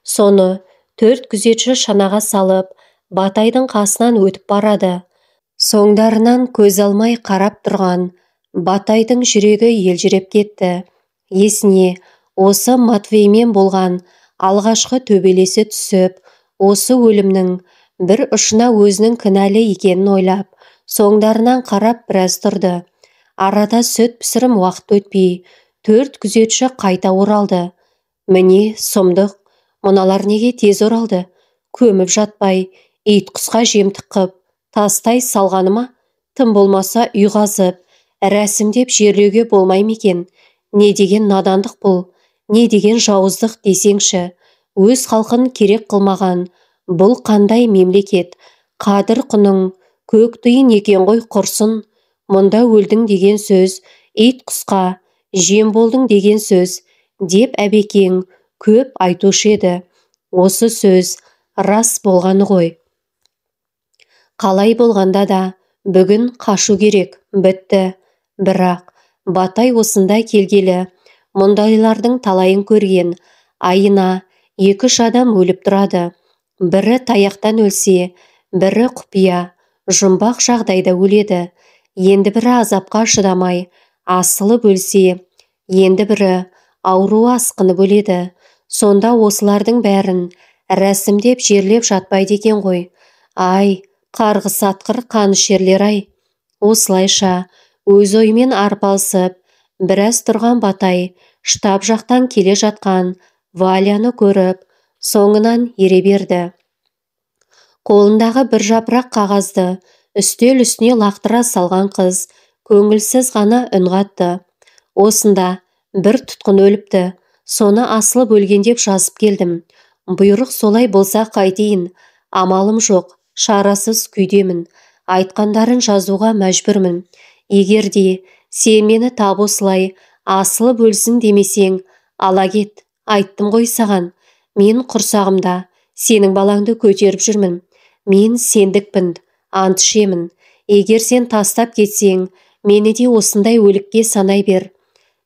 Speaker 1: Соны 4 күзетші шанаға салып, Батайдың қасынан өтіп барады. Соңдарынан көз алмай қарап тұрған Батайдың жүрегі елжіреп кетті. Есіне осы Матвеймен болған алғашқы төбелесі түсіп, осы өлімнің бір ұшына өзінің кінәлі екенін ойлап, соңдарынан қарап біраз тұрды. Арада сүт пісірім уақыт өтпей, 4 күзетші қайта оралды. Міне, сұмдық, мыналар неге тез оралды? Көміп жатпай, ит құсқа жемтік қып, тастай салғаны ма? Тым болмаса үй қазып, рәсімдеп жерлеуге болмай ма екен? Не деген надандық бұл, не деген жауыздық десеңші? Өз халқын керек қылмаған, бұл қандай мемлекет? Қадір құның көк тиын екен ғой құрсын. Мұнда өлдің деген сөз, ит құсқа жем болдың деген сөз, деп Әбекең көп айтушы еді. Осы сөз рас болғаны ғой. Қалай болғанда да бүгін қашу керек, бітті. Бірақ Батай осында келгелі мұндайлардың талайын көрген. Айына 2-3 адам өліп тұрады. Бірі таяқтан өлсе, бірі құпия, жұмбақ жағдайда өледі. Енді бірі азапқа шыдамай асылып өлсе, енді бірі ауруы асқынып өледі. Сонда осылардың бәрін рәсімдеп жерлеп жатпайды екен ғой. Ай, қарғыс атқыр қанішерлер-ай! Осылайша өз ойымен арпалысып біраз тұрған Батай штаб жақтан келе жатқан Валяны көріп, соңынан ере берді. Қолындағы бір жапырақ қағазды үстел үстіне лақтыра салған қыз көңілсіз ғана үн қатты. Осында бір тұтқын өліпті, Соны асылып өлген деп жазып келдім. Бұйрық солай болса қайтейін, амалым жоқ, шарасыз күйдемін. Айтқандарын жазуға мәжбүрмін. Егер де сен мені тап осылай асылып өлсін демесең, ала кет, айттым ғой саған. Мен құрсағымда сенің балаңды көтеріп жүрмін. Мен сендікпін, ант ішемін. Егер сен тастап кетсең, мені де осындай өлікке санай бер.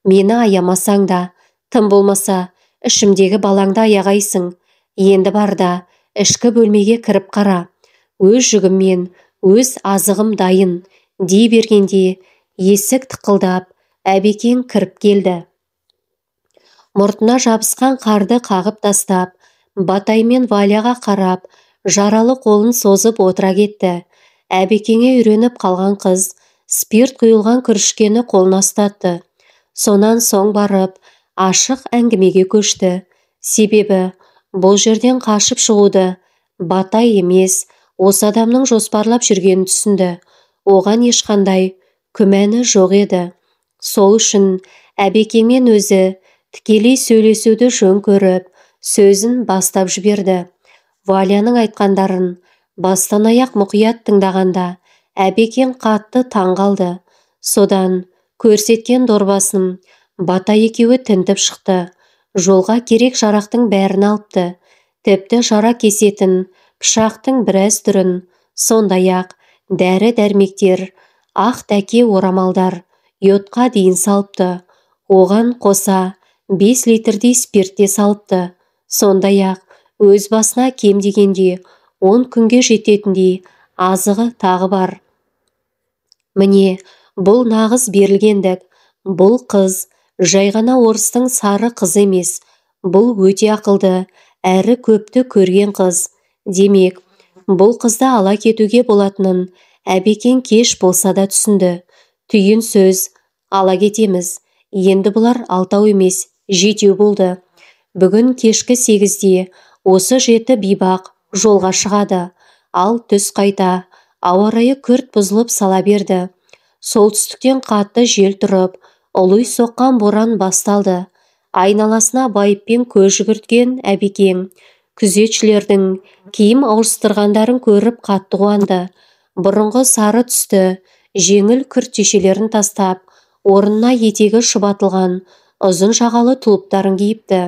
Speaker 1: Мені аямасаң да, тым болмаса, ішімдегі балаңды аяғайсың. Енді бар да, ішкі бөлмеге кіріп қара. Өз жүгіммен, өз азығым дайын, дей бергенде, есік тықылдап, Әбекең кіріп келді. Мұртына жабысқан қарды қағып тастап, Батай мен Валяға қарап, жаралы қолын созып отыра кетті. Әбекеңе үйреніп қалған қыз спирт құйылған күрішкені қолына ұстатты. Сонан соң барып, ашық әңгімеге көшті. Себебі бұл жерден қашып шығуды Батай емес, осы адамның жоспарлап жүргенін түсінді. Оған ешқандай күмәні жоқ еді. Сол үшін Әбекеңмен өзі тікелей сөйлесуді жөн көріп, сөзін бастап жіберді. Валяның айтқандарын бастан аяқ мұқият тыңдағанда Әбекең қатты таң қалды. Содан көрсеткен дорбасын Батай екеуі тінтіп шықты. Жолға керек жарақтың бәрін алыпты. Тіпті жара кесетін пышақтың біраз түрін, сондай-ақ дәрі-дәрмектер, ақ тәке орамалдар, йодқа дейін салыпты. Оған қоса 5 литрдей спирт те салыпты. Сондай-ақ өз басына кем дегенде 10 күнге жететіндей азығы тағы бар. Міне, бұл нағыз берілгендік. Бұл қыз жай ғана орыстың сары қызы емес, бұл өте ақылды, әрі көпті көрген қыз. Демек, бұл қызды ала кетуге болатынын Әбекең кеш болса да түсінді. Түйін сөз, ала кетеміз. Енді бұлар 6 емес, 7 болды. Бүгін кешкі 8-де осы 7 бейбақ жолға шығады. Ал түс қайта, ауа райы күрт бұзылып сала берді. Солтүстіктен қатты жел тұрып, ұлый соққан боран басталды. Айналасына байыппен көз жүгірткен Әбекең күзетшілердің киім ауыстырғандарын көріп қатты қуанды. Бұрынғы сары түсті жеңіл күртешелерін тастап, орнына етегі шұбатылған ұзын жағалы тұлыптарын киіпті.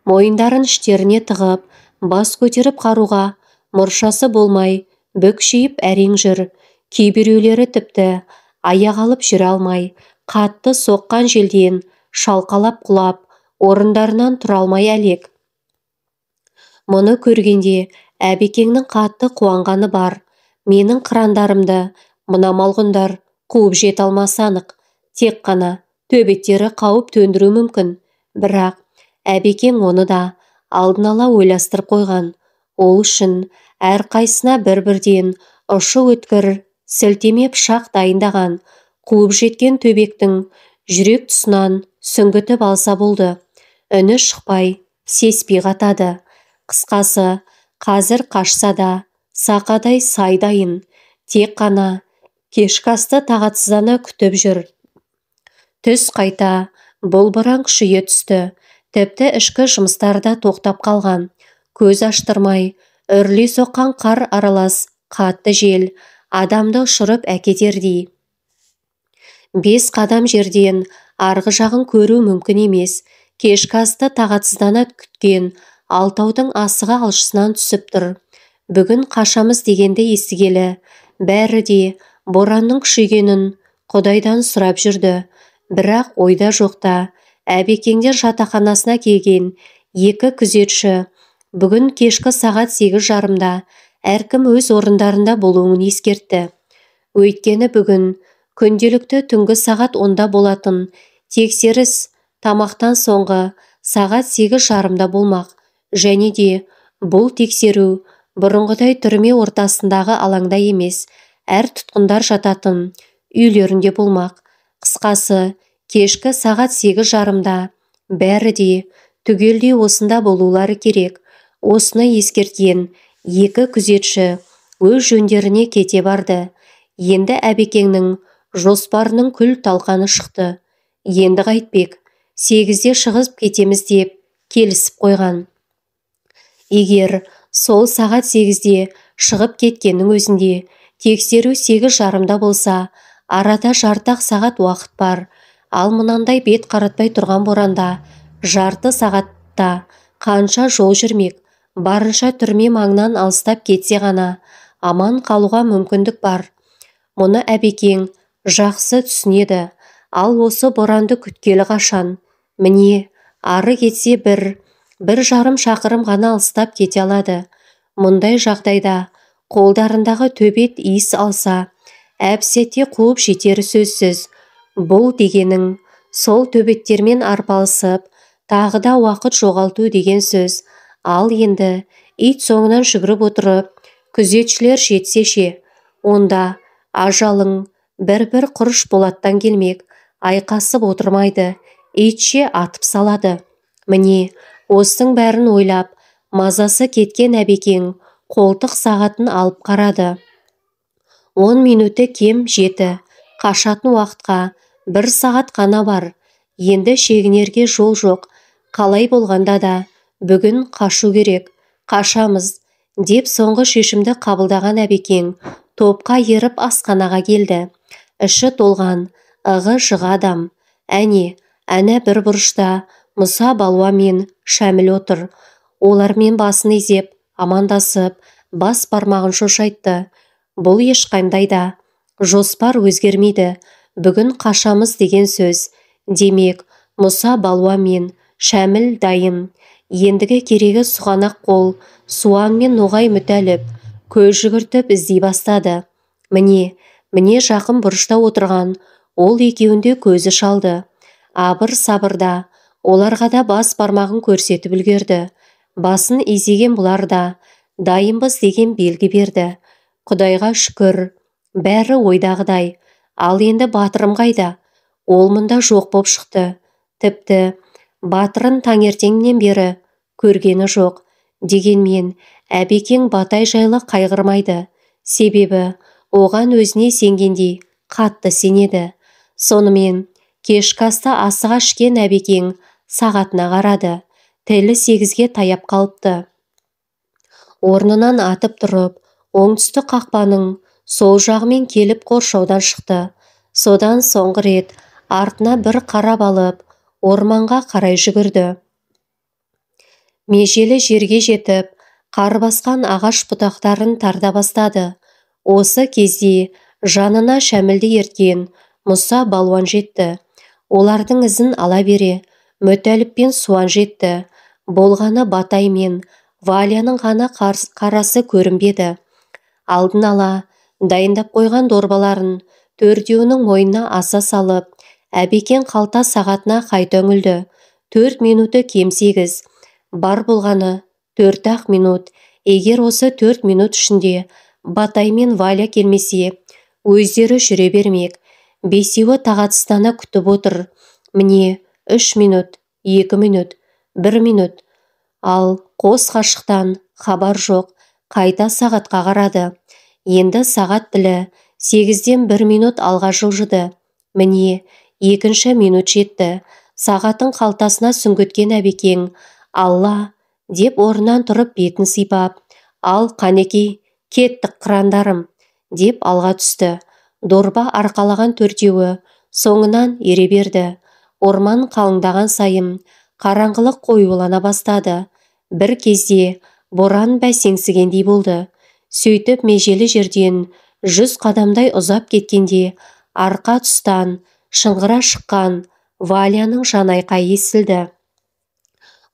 Speaker 1: Мойындарын іштеріне тығып, бас көтеріп қаруға мұршасы болмай, бүкшиіп әрең жүр. Кейбіреулері тіпті аяқ алып жүре алмай, қатты соққан желден шалқалап құлап, орындарынан тұра алмай әлек. Мұны көргенде Әбекеңнің қатты қуанғаны бар. Менің қырандарымды мына малғұндар қуып жете алмасы анық. Тек қана төбеттері қауіп төндіру мүмкін. Бірақ Әбекең оны да алдын ала ойластырып қойған. Ол үшін әрқайсысына бір-бірден ұшы өткір сілтеме пышақ дайындаған. Қуып жеткен төбектің жүрек тұсынан сүңгітіп алса болды. Үні шықпай, сеспей қатады. Қысқасы, қазір қашса да, сақадай сай дайын. Тек қана кешкі асты тағатсыздана күтіп жүр. Түс қайта бұл боран күшейе түсті. Тіпті ішкі жұмыстар да тоқтап қалған. Көз аштырмай, үрлей соққан қар аралас қатты жел адамды ұшырып әкетердей. 5 қадам жерден арғы жағын көру мүмкін емес. Кешкі асты тағатсыздана күткен алтаудың асығы алшысынан түсіп тұр. Бүгін қашамыз дегенді естігелі, бәрі де боранның күшейгенін Құдайдан сұрап жүрді. Бірақ ойда жоқта Әбекеңдер жатақханасына келген 2 күзетші бүгін кешкі сағат 8:30-да әркім өз орындарында болуын ескертті. Өйткені бүгін күнделікті түнгі сағат 10-да болатын тексеріс тамақтан соңғы сағат 8:30-да болмақ. Және де бұл тексеру бұрынғыдай түрме ортасындағы алаңда емес, әр тұтқындар жататын үйлерінде болмақ. Қысқасы, кешкі сағат 8:30-да бәрі де түгелдей осында болулары керек. Осыны ескерткен 2 күзетші өз жөндеріне кете барды. Енді Әбекеңнің жоспарының күл талқаны шықты. Енді қайтпек. 8-де шығып кетеміз деп келісіп қойған. Егер сол сағат 8-де шығып кеткеннің өзінде тексеру 8:30-да болса, арада жарты-ақ сағат уақыт бар. Ал мынандай бет қаратпай тұрған боранда жарты сағатта қанша жол жүрмек, барынша түрме маңынан алыстап кетсе ғана аман қалуға мүмкіндік бар. Мұны Әбекең жақсы түсінеді. Ал осы боранды күткелі қашан? Міне, ары кетсе 1,5 шақырым ғана алыстап кете алады. Мұндай жағдайда қолдарындағы төбет иіс алса, әп-сәтте қуып жетері сөзсіз. Бұл дегенің сол төбеттермен арпалысып, тағы да уақыт жоғалту деген сөз. Ал енді ит соңынан жүгіріп отырып, күзетшілер жетсе ше, онда ажалың бір-бір құрыш болаттан келмек, айқасып отырмайды, итше атып салады. Міне, осының бәрін ойлап, мазасы кеткен Әбекең қолтық сағатын алып қарады. 10 минуты кем 7, қашатын уақытқа 1 сағат қана бар. Енді шегінерге жол жоқ. Қалай болғанда да бүгін қашу керек, қашамыз деп соңғы шешімді қабылдаған Әбекең топқа еріп асханаға келді. Іші толған ығы-жығы адам. Әне, әне бір бұрышта Мұса балуа мен Шәміл отыр. Олармен басын изеп, амандасып, бас бармағын шошайтты. Бұл ешқандай да жоспар өзгермейді. Бүгін қашамыз деген сөз. Демек, Мұса балуа мен Шәміл дайын. Ендігі керегі сұғанақ қол, Суан мен Ноғай Мүтәліп көз жүгіртіп іздей бастады. Міне, міне жақын бұрышта отырған ол екеуінде көзі шалды. Абыр-сабырда оларға да бас бармағын көрсетіп үлгерді. Басын изеген бұлар да дайынбыз деген белгі берді. Құдайға шүкір, бәрі ойдағыдай. Ал енді батырым қайда? Ол мұнда жоқ боп шықты. Тіпті батырын таңертеңнен бері көргені жоқ. Дегенмен Әбекең Батай жайлы қайғырмайды. Себебі оған өзіне сенгендей қатты сенеді. Сонымен кешкі асты асыға ішкен Әбекең сағатына қарады. Тілі 8-ге таяп қалыпты. Орнынан атып тұрып, оңтүстік қақпаның сол жағымен келіп қоршаудан шықты. Содан соңғы рет артына бір қарап алып, орманға қарай жүгірді. Межелі жерге жетіп, қар басқан ағаш бұтақтарын тарта бастады. Осы кезде жанына Шәмілді ерткен Мұса балуан жетті. Олардың ізін ала бере Мүтәліп пен Суан жетті. Болғаны Батай мен Валяның ғана қарасы көрінбеді. Алдын ала дайындап қойған дорбаларын төртеуінің мойнына аса салып, Әбекең қалта сағатына қайта үңілді. 4 минуты кем 8. Бар болғаны 4-ақ минут. Егер осы 4 минут ішінде Батай мен Валя келмесе, өздері жүре бермек. Бесеуі тағатсыздана күтіп отыр. Міне 3 минут, 2 минут, 1 минут. Ал қос қашықтан хабар жоқ. Қайта сағатқа қарады. Енді сағат тілі 8-ден 1 минут алға жылжыды. Міне, 2-ші минут жетті. Сағатын қалтасына сүңгіткен Әбекең «Алла!» деп орнынан тұрып бетін сипап, «Ал, қанекей, кеттік қырандарым!» деп алға түсті. Дорба арқалаған төртеуі соңынан ере берді. Орман қалыңдаған сайын қараңғылық қоюлана бастады. Бір кезде боран бәсеңсігендей болды. Сөйтіп межелі жерден 100 қадамдай ұзап кеткенде арқа тұстан шыңғыра шыққан Валяның жанайқайы естілді.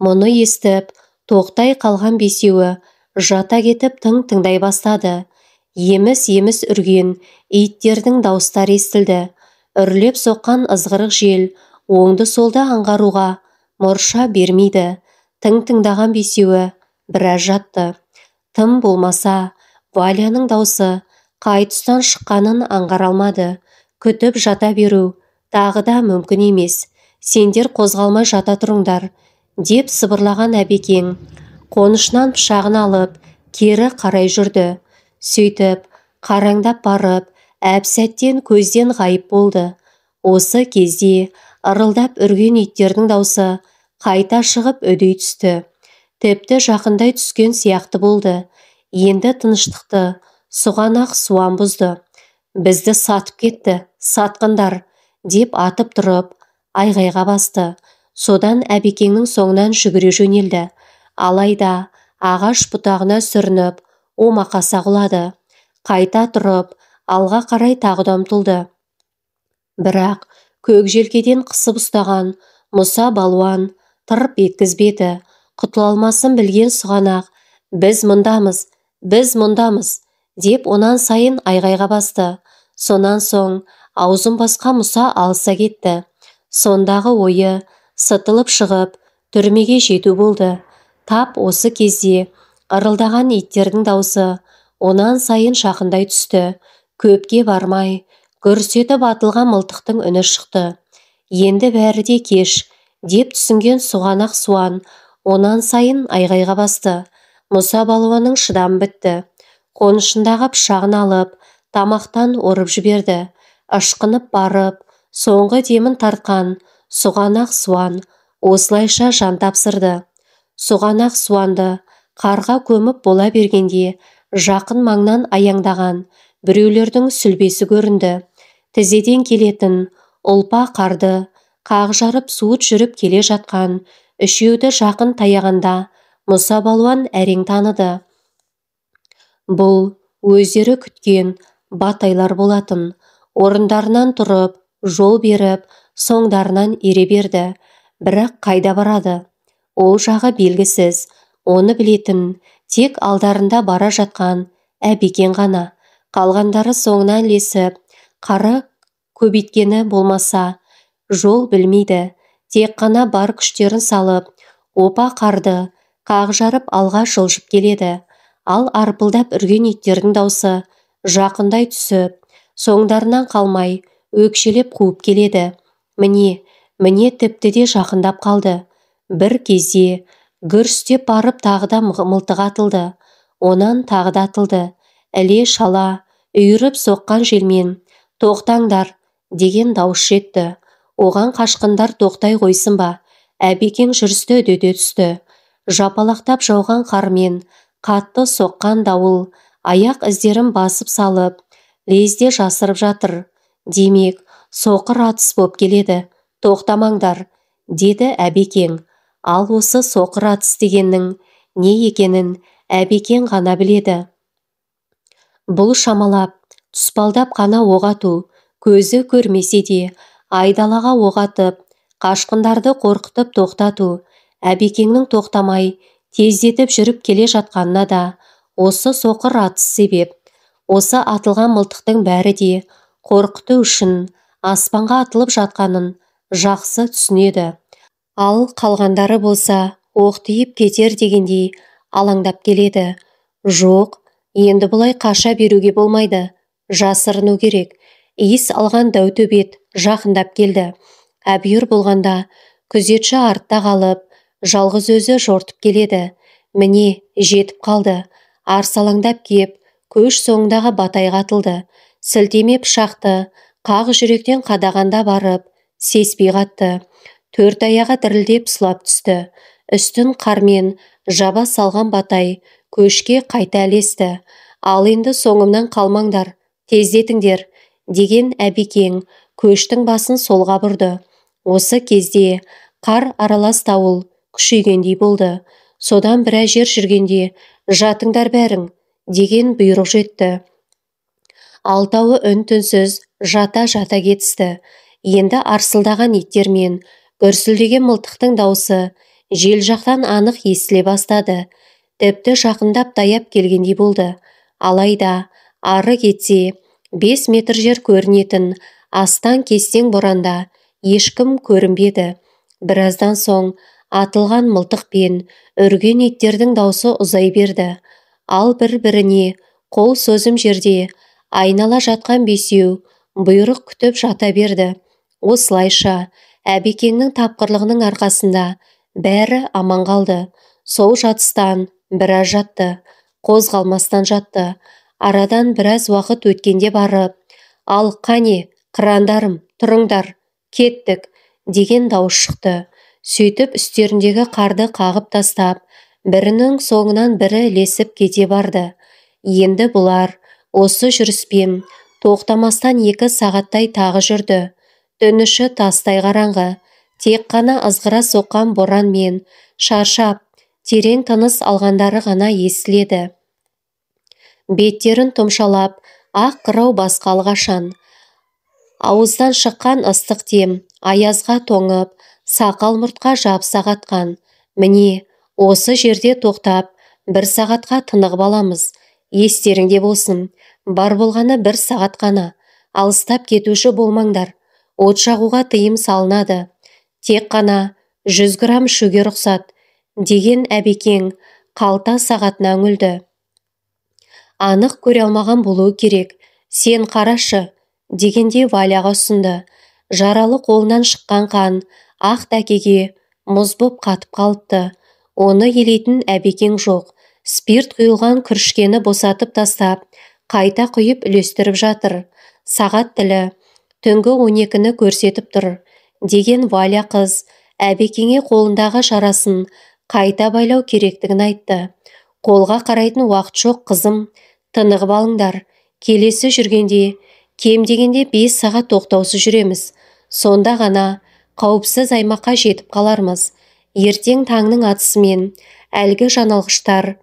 Speaker 1: Мұны естіп, тоқтай қалған бесеуі жата кетіп тың тыңдай бастады. Еміс-еміс үрген иттердің дауыстары естілді. Үрлеп соққан ызғырық жел оңды-солды аңғаруға мұрша бермейді. Тың тыңдаған бесеуі біраз жатты. Тым болмаса, Валяның даусы қай тұстан шыққанын аңғара алмады. Күтіп жата беру тағы да мүмкін емес. Сендер қозғалмай жата тұрыңдар, деп сыбырлаған Әбекең қонышынан пышағын алып, кері қарай жүрді. Сөйтіп, қараңдап барып, әп-сәттен көзден ғайып болды. Осы кезде Ырылдап үрген иттердің даусы қайта шығып үдей түсті. Тіпті жақындай түскен сияқты болды. Енді тыныштықты Сұғанақ суан бұзды. Бізді сатып кетті, сатқындар, деп атып тұрып, айғайға басты. Содан Әбекеңнің соңынан жүгіре жөнелді. Алайда ағаш бұтағына сүрініп, омақаса құлады. Қайта тұрып, алға қарай тағы да ұмтылды. Бірақ көк желкеден қысып ұстаған Мұса балуан тырп еткізбеді. Құтыла алмасын білген Сұғанақ, біз мұндамыз, біз мұндамыз, деп онан сайын айғайға басты. Сонан соң аузын басқа Мұса алыса кетті. Сондағы ойы сытылып шығып, түрмеге жету болды. Тап осы кезде ырылдаған иттердің даусы онан сайын жақындай түсті. Көпке бармай, гүрс етіп атылған мылтықтың үні шықты. Енді бәрі де кеш, деп түсінген Сұғанақ суан онан сайын айғайға басты. Мұса балуанның шыдамы бітті. Қонышындағы пышағын алып, тамақтан ұрып жіберді. Ышқынып барып, соңғы демін тартқан Сұғанақ суан осылайша жан тапсырды. Сұғанақ суанды қарға көміп бола бергенде жақын маңнан аяңдаған біреулердің сүлбесі көрінді. Тізеден келетін ұлпа қарды қақ жарып суыт жүріп келе жатқан үшеуді жақын таяғанда Мұса балуан әрең таныды. Бұл өздері күткен батайлар болатын. Орындарынан тұрып, жол беріп, соңдарынан ере берді. Бірақ қайда барады? Ол жағы белгісіз. Оны білетін тек алдарында бара жатқан Әбекең ғана. Қалғандары соңынан ілесіп, қары көбейткені болмаса, жол білмейді. Тек қана бар күштерін салып, опа қарды қақ жарып алға жылжып келеді. Ал арпылдап үрген иттердің даусы жақындай түсіп, соңдарынан қалмай өкшелеп қуып келеді. Міне, міне тіпті де жақындап қалды. Бір кезде гүрс деп барып тағы да мылтық атылды. Онан тағы да атылды. Іле шала үйіріп соққан желмен тоқтаңдар деген дауыс жетті. Оған қашқындар тоқтай қойсын ба? Әбекең жүрісті үдете түсті. Жапалақтап жауған қармен қатты соққан дауыл аяқ іздерін басып салып, лезде жасырып жатыр. Демек, соқыр атыс боп келеді. Тоқтамаңдар, деді Әбекең. Ал осы соқыр атыс дегеннің не екенін Әбекең ғана біледі. Бұл шамалап, тұспалдап қана оқ ату, көзі көрмесе де, айдалаға оқ атып, қашқындарды қорқытып тоқтату, Әбекеңнің тоқтамай, тездетіп жүріп келе жатқанына да осы соқыр атыс себеп. Осы атылған мылтықтың бәрі де қорқыту үшін аспанға атылып жатқанын жақсы түсінеді. Ал қалғандары болса, оқ тиіп кетер дегендей алаңдап келеді. Жоқ, енді бұлай қаша беруге болмайды, жасырыну керек. Иіс алған дәу төбет жақындап келді. Әбүйір болғанда күзетші артта қалып, жалғыз өзі жортып келеді. Міне, жетіп қалды. Арсалаңдап кеп, көш соңындағы батайға атылды. Сілтеме пышақты қақ жүректен қадағанда барып, сеспей қатты. Төрт аяғы дірілдеп сұлап түсті. Үстін қармен жаба салған батай көшке қайта ілесті. Ал енді соңымнан қалмаңдар, тездетіңдер, деген Әбекең көштің басын солға бұрды. Осы кезде қар аралас дауыл күшейгендей болды. Содан біраз жер жүргенде жатыңдар бәрің, деген бұйрық жетті. Алтауы үн-түнсіз жата-жата кетісті. Енді арсылдаған иттер мен гүрсілдеген мылтықтың даусы жел жақтан анық естіле бастады. Тіпті жақындап таяп келгендей болды. Алайда ары кетсе 5 метр жер көрінетін астан-кестең боранда ешкім көрінбеді. Біраздан соң атылған мылтық пен үрген иттердің даусы ұзай берді. Ал бір-біріне қол созым жерде айнала жатқан бесеу бұйрық күтіп жата берді. Осылайша Әбекеңнің тапқырлығының арқасында бәрі аман қалды. Сол жатыстан біраз жатты, қозғалмастан жатты. Арадан біраз уақыт өткенде барып, ал қане, қырандарым, тұрыңдар, кеттік, деген дауыс шықты. Сөйтіп үстеріндегі қарды қағып тастап, бірінің соңынан бірі ілесіп кете барды. Енді бұлар осы жүріспен тоқтамастан 2 сағаттай тағы жүрді. Түн іші тастай қараңғы, тек қана ызғыра соққан боран мен шаршап, терең тыныс алғандары ғана естіледі. Беттерін тұмшалап, ақ қырау басқалы қашан. Ауыздан шыққан ыстық дем, аязға тоңып, сақал мұртқа жабыса қатқан. Міне, осы жерде тоқтап, 1 сағатқа тынығып аламыз. Естеріңде болсын, бар болғаны 1 сағат қана. Алыстап кетуші болмаңдар. От жағуға тыйым салынады. Тек қана 100 грамм ішуге рұқсат, деген Әбекең қалта сағатына үңілді. Анық көре алмаған болуы керек. Сен қарашы, дегенде Валяға ұсынды. Жаралы қолынан шыққан қан ақ дәкеге мұз боп қатып қалыпты. Оны елейтін Әбекең жоқ. Спирт құйылған күрішкені босатып тастап, қайта құйып үлестіріп жатыр. Сағат тілі түнгі 12-ні көрсетіп тұр, деген Валя қыз Әбекеңе қолындағы жарасын қайта байлау керектігін айтты. Қолға қарайтын уақыт жоқ, қызым, тынығып алыңдар. Келесі жүргенде кем дегенде 5 сағат тоқтаусыз жүреміз. Сонда ғана қауіпсіз аймаққа жетіп қалармыз. Ертең таңның атысымен әлгі жаналғыштар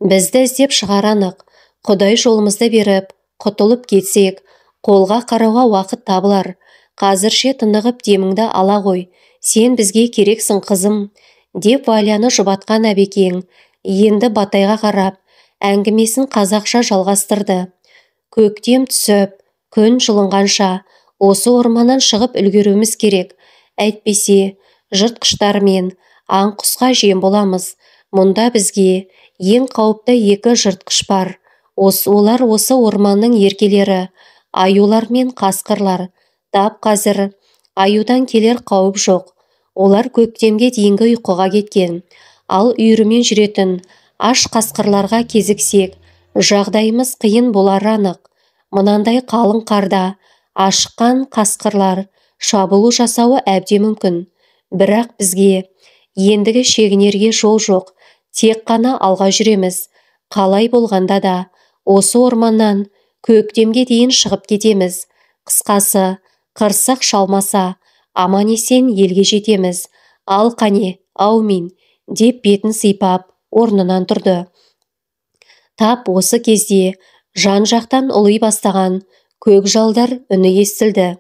Speaker 1: бізді іздеп шығар анық. Құдай жолымызды беріп, құтылып кетсек, қолға қарауға уақыт табылар. Қазірше тынығып деміңді ала ғой. Сен бізге керексің, қызым, деп Валяны жұбатқан Әбекең енді Батайға қарап, әңгімесін қазақша жалғастырды. Көктем түсіп, күн жылынғанша осы орманнан шығып үлгеруіміз керек. Әйтпесе, жыртқыштар мен аң-құсқа жем боламыз. Мұнда бізге ең қауіпті 2 жыртқыш бар. Олар осы орманның еркелері, аюлар мен қасқырлар. Тап қазір аюдан келер қауіп жоқ. Олар көктемге дейінгі ұйқыға кеткен. Ал үйірімен жүретін аш қасқырларға кезіксек, жағдайымыз қиын болары анық. Мынандай қалың қарда ашыққан қасқырлар шабуыл жасауы әбден мүмкін. Бірақ бізге ендігі шегінерге жол жоқ. Тек қана алға жүреміз. Қалай болғанда да осы орманнан көктемге дейін шығып кетеміз. Қысқасы, қырсық шалмаса, аман-есен елге жетеміз. Ал қане, аумин, деп бетін сипап, орнынан тұрды. Тап осы кезде жан-жақтан ұли бастаған көк жалдар үні естілді.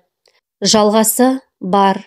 Speaker 1: Жалғасы бар.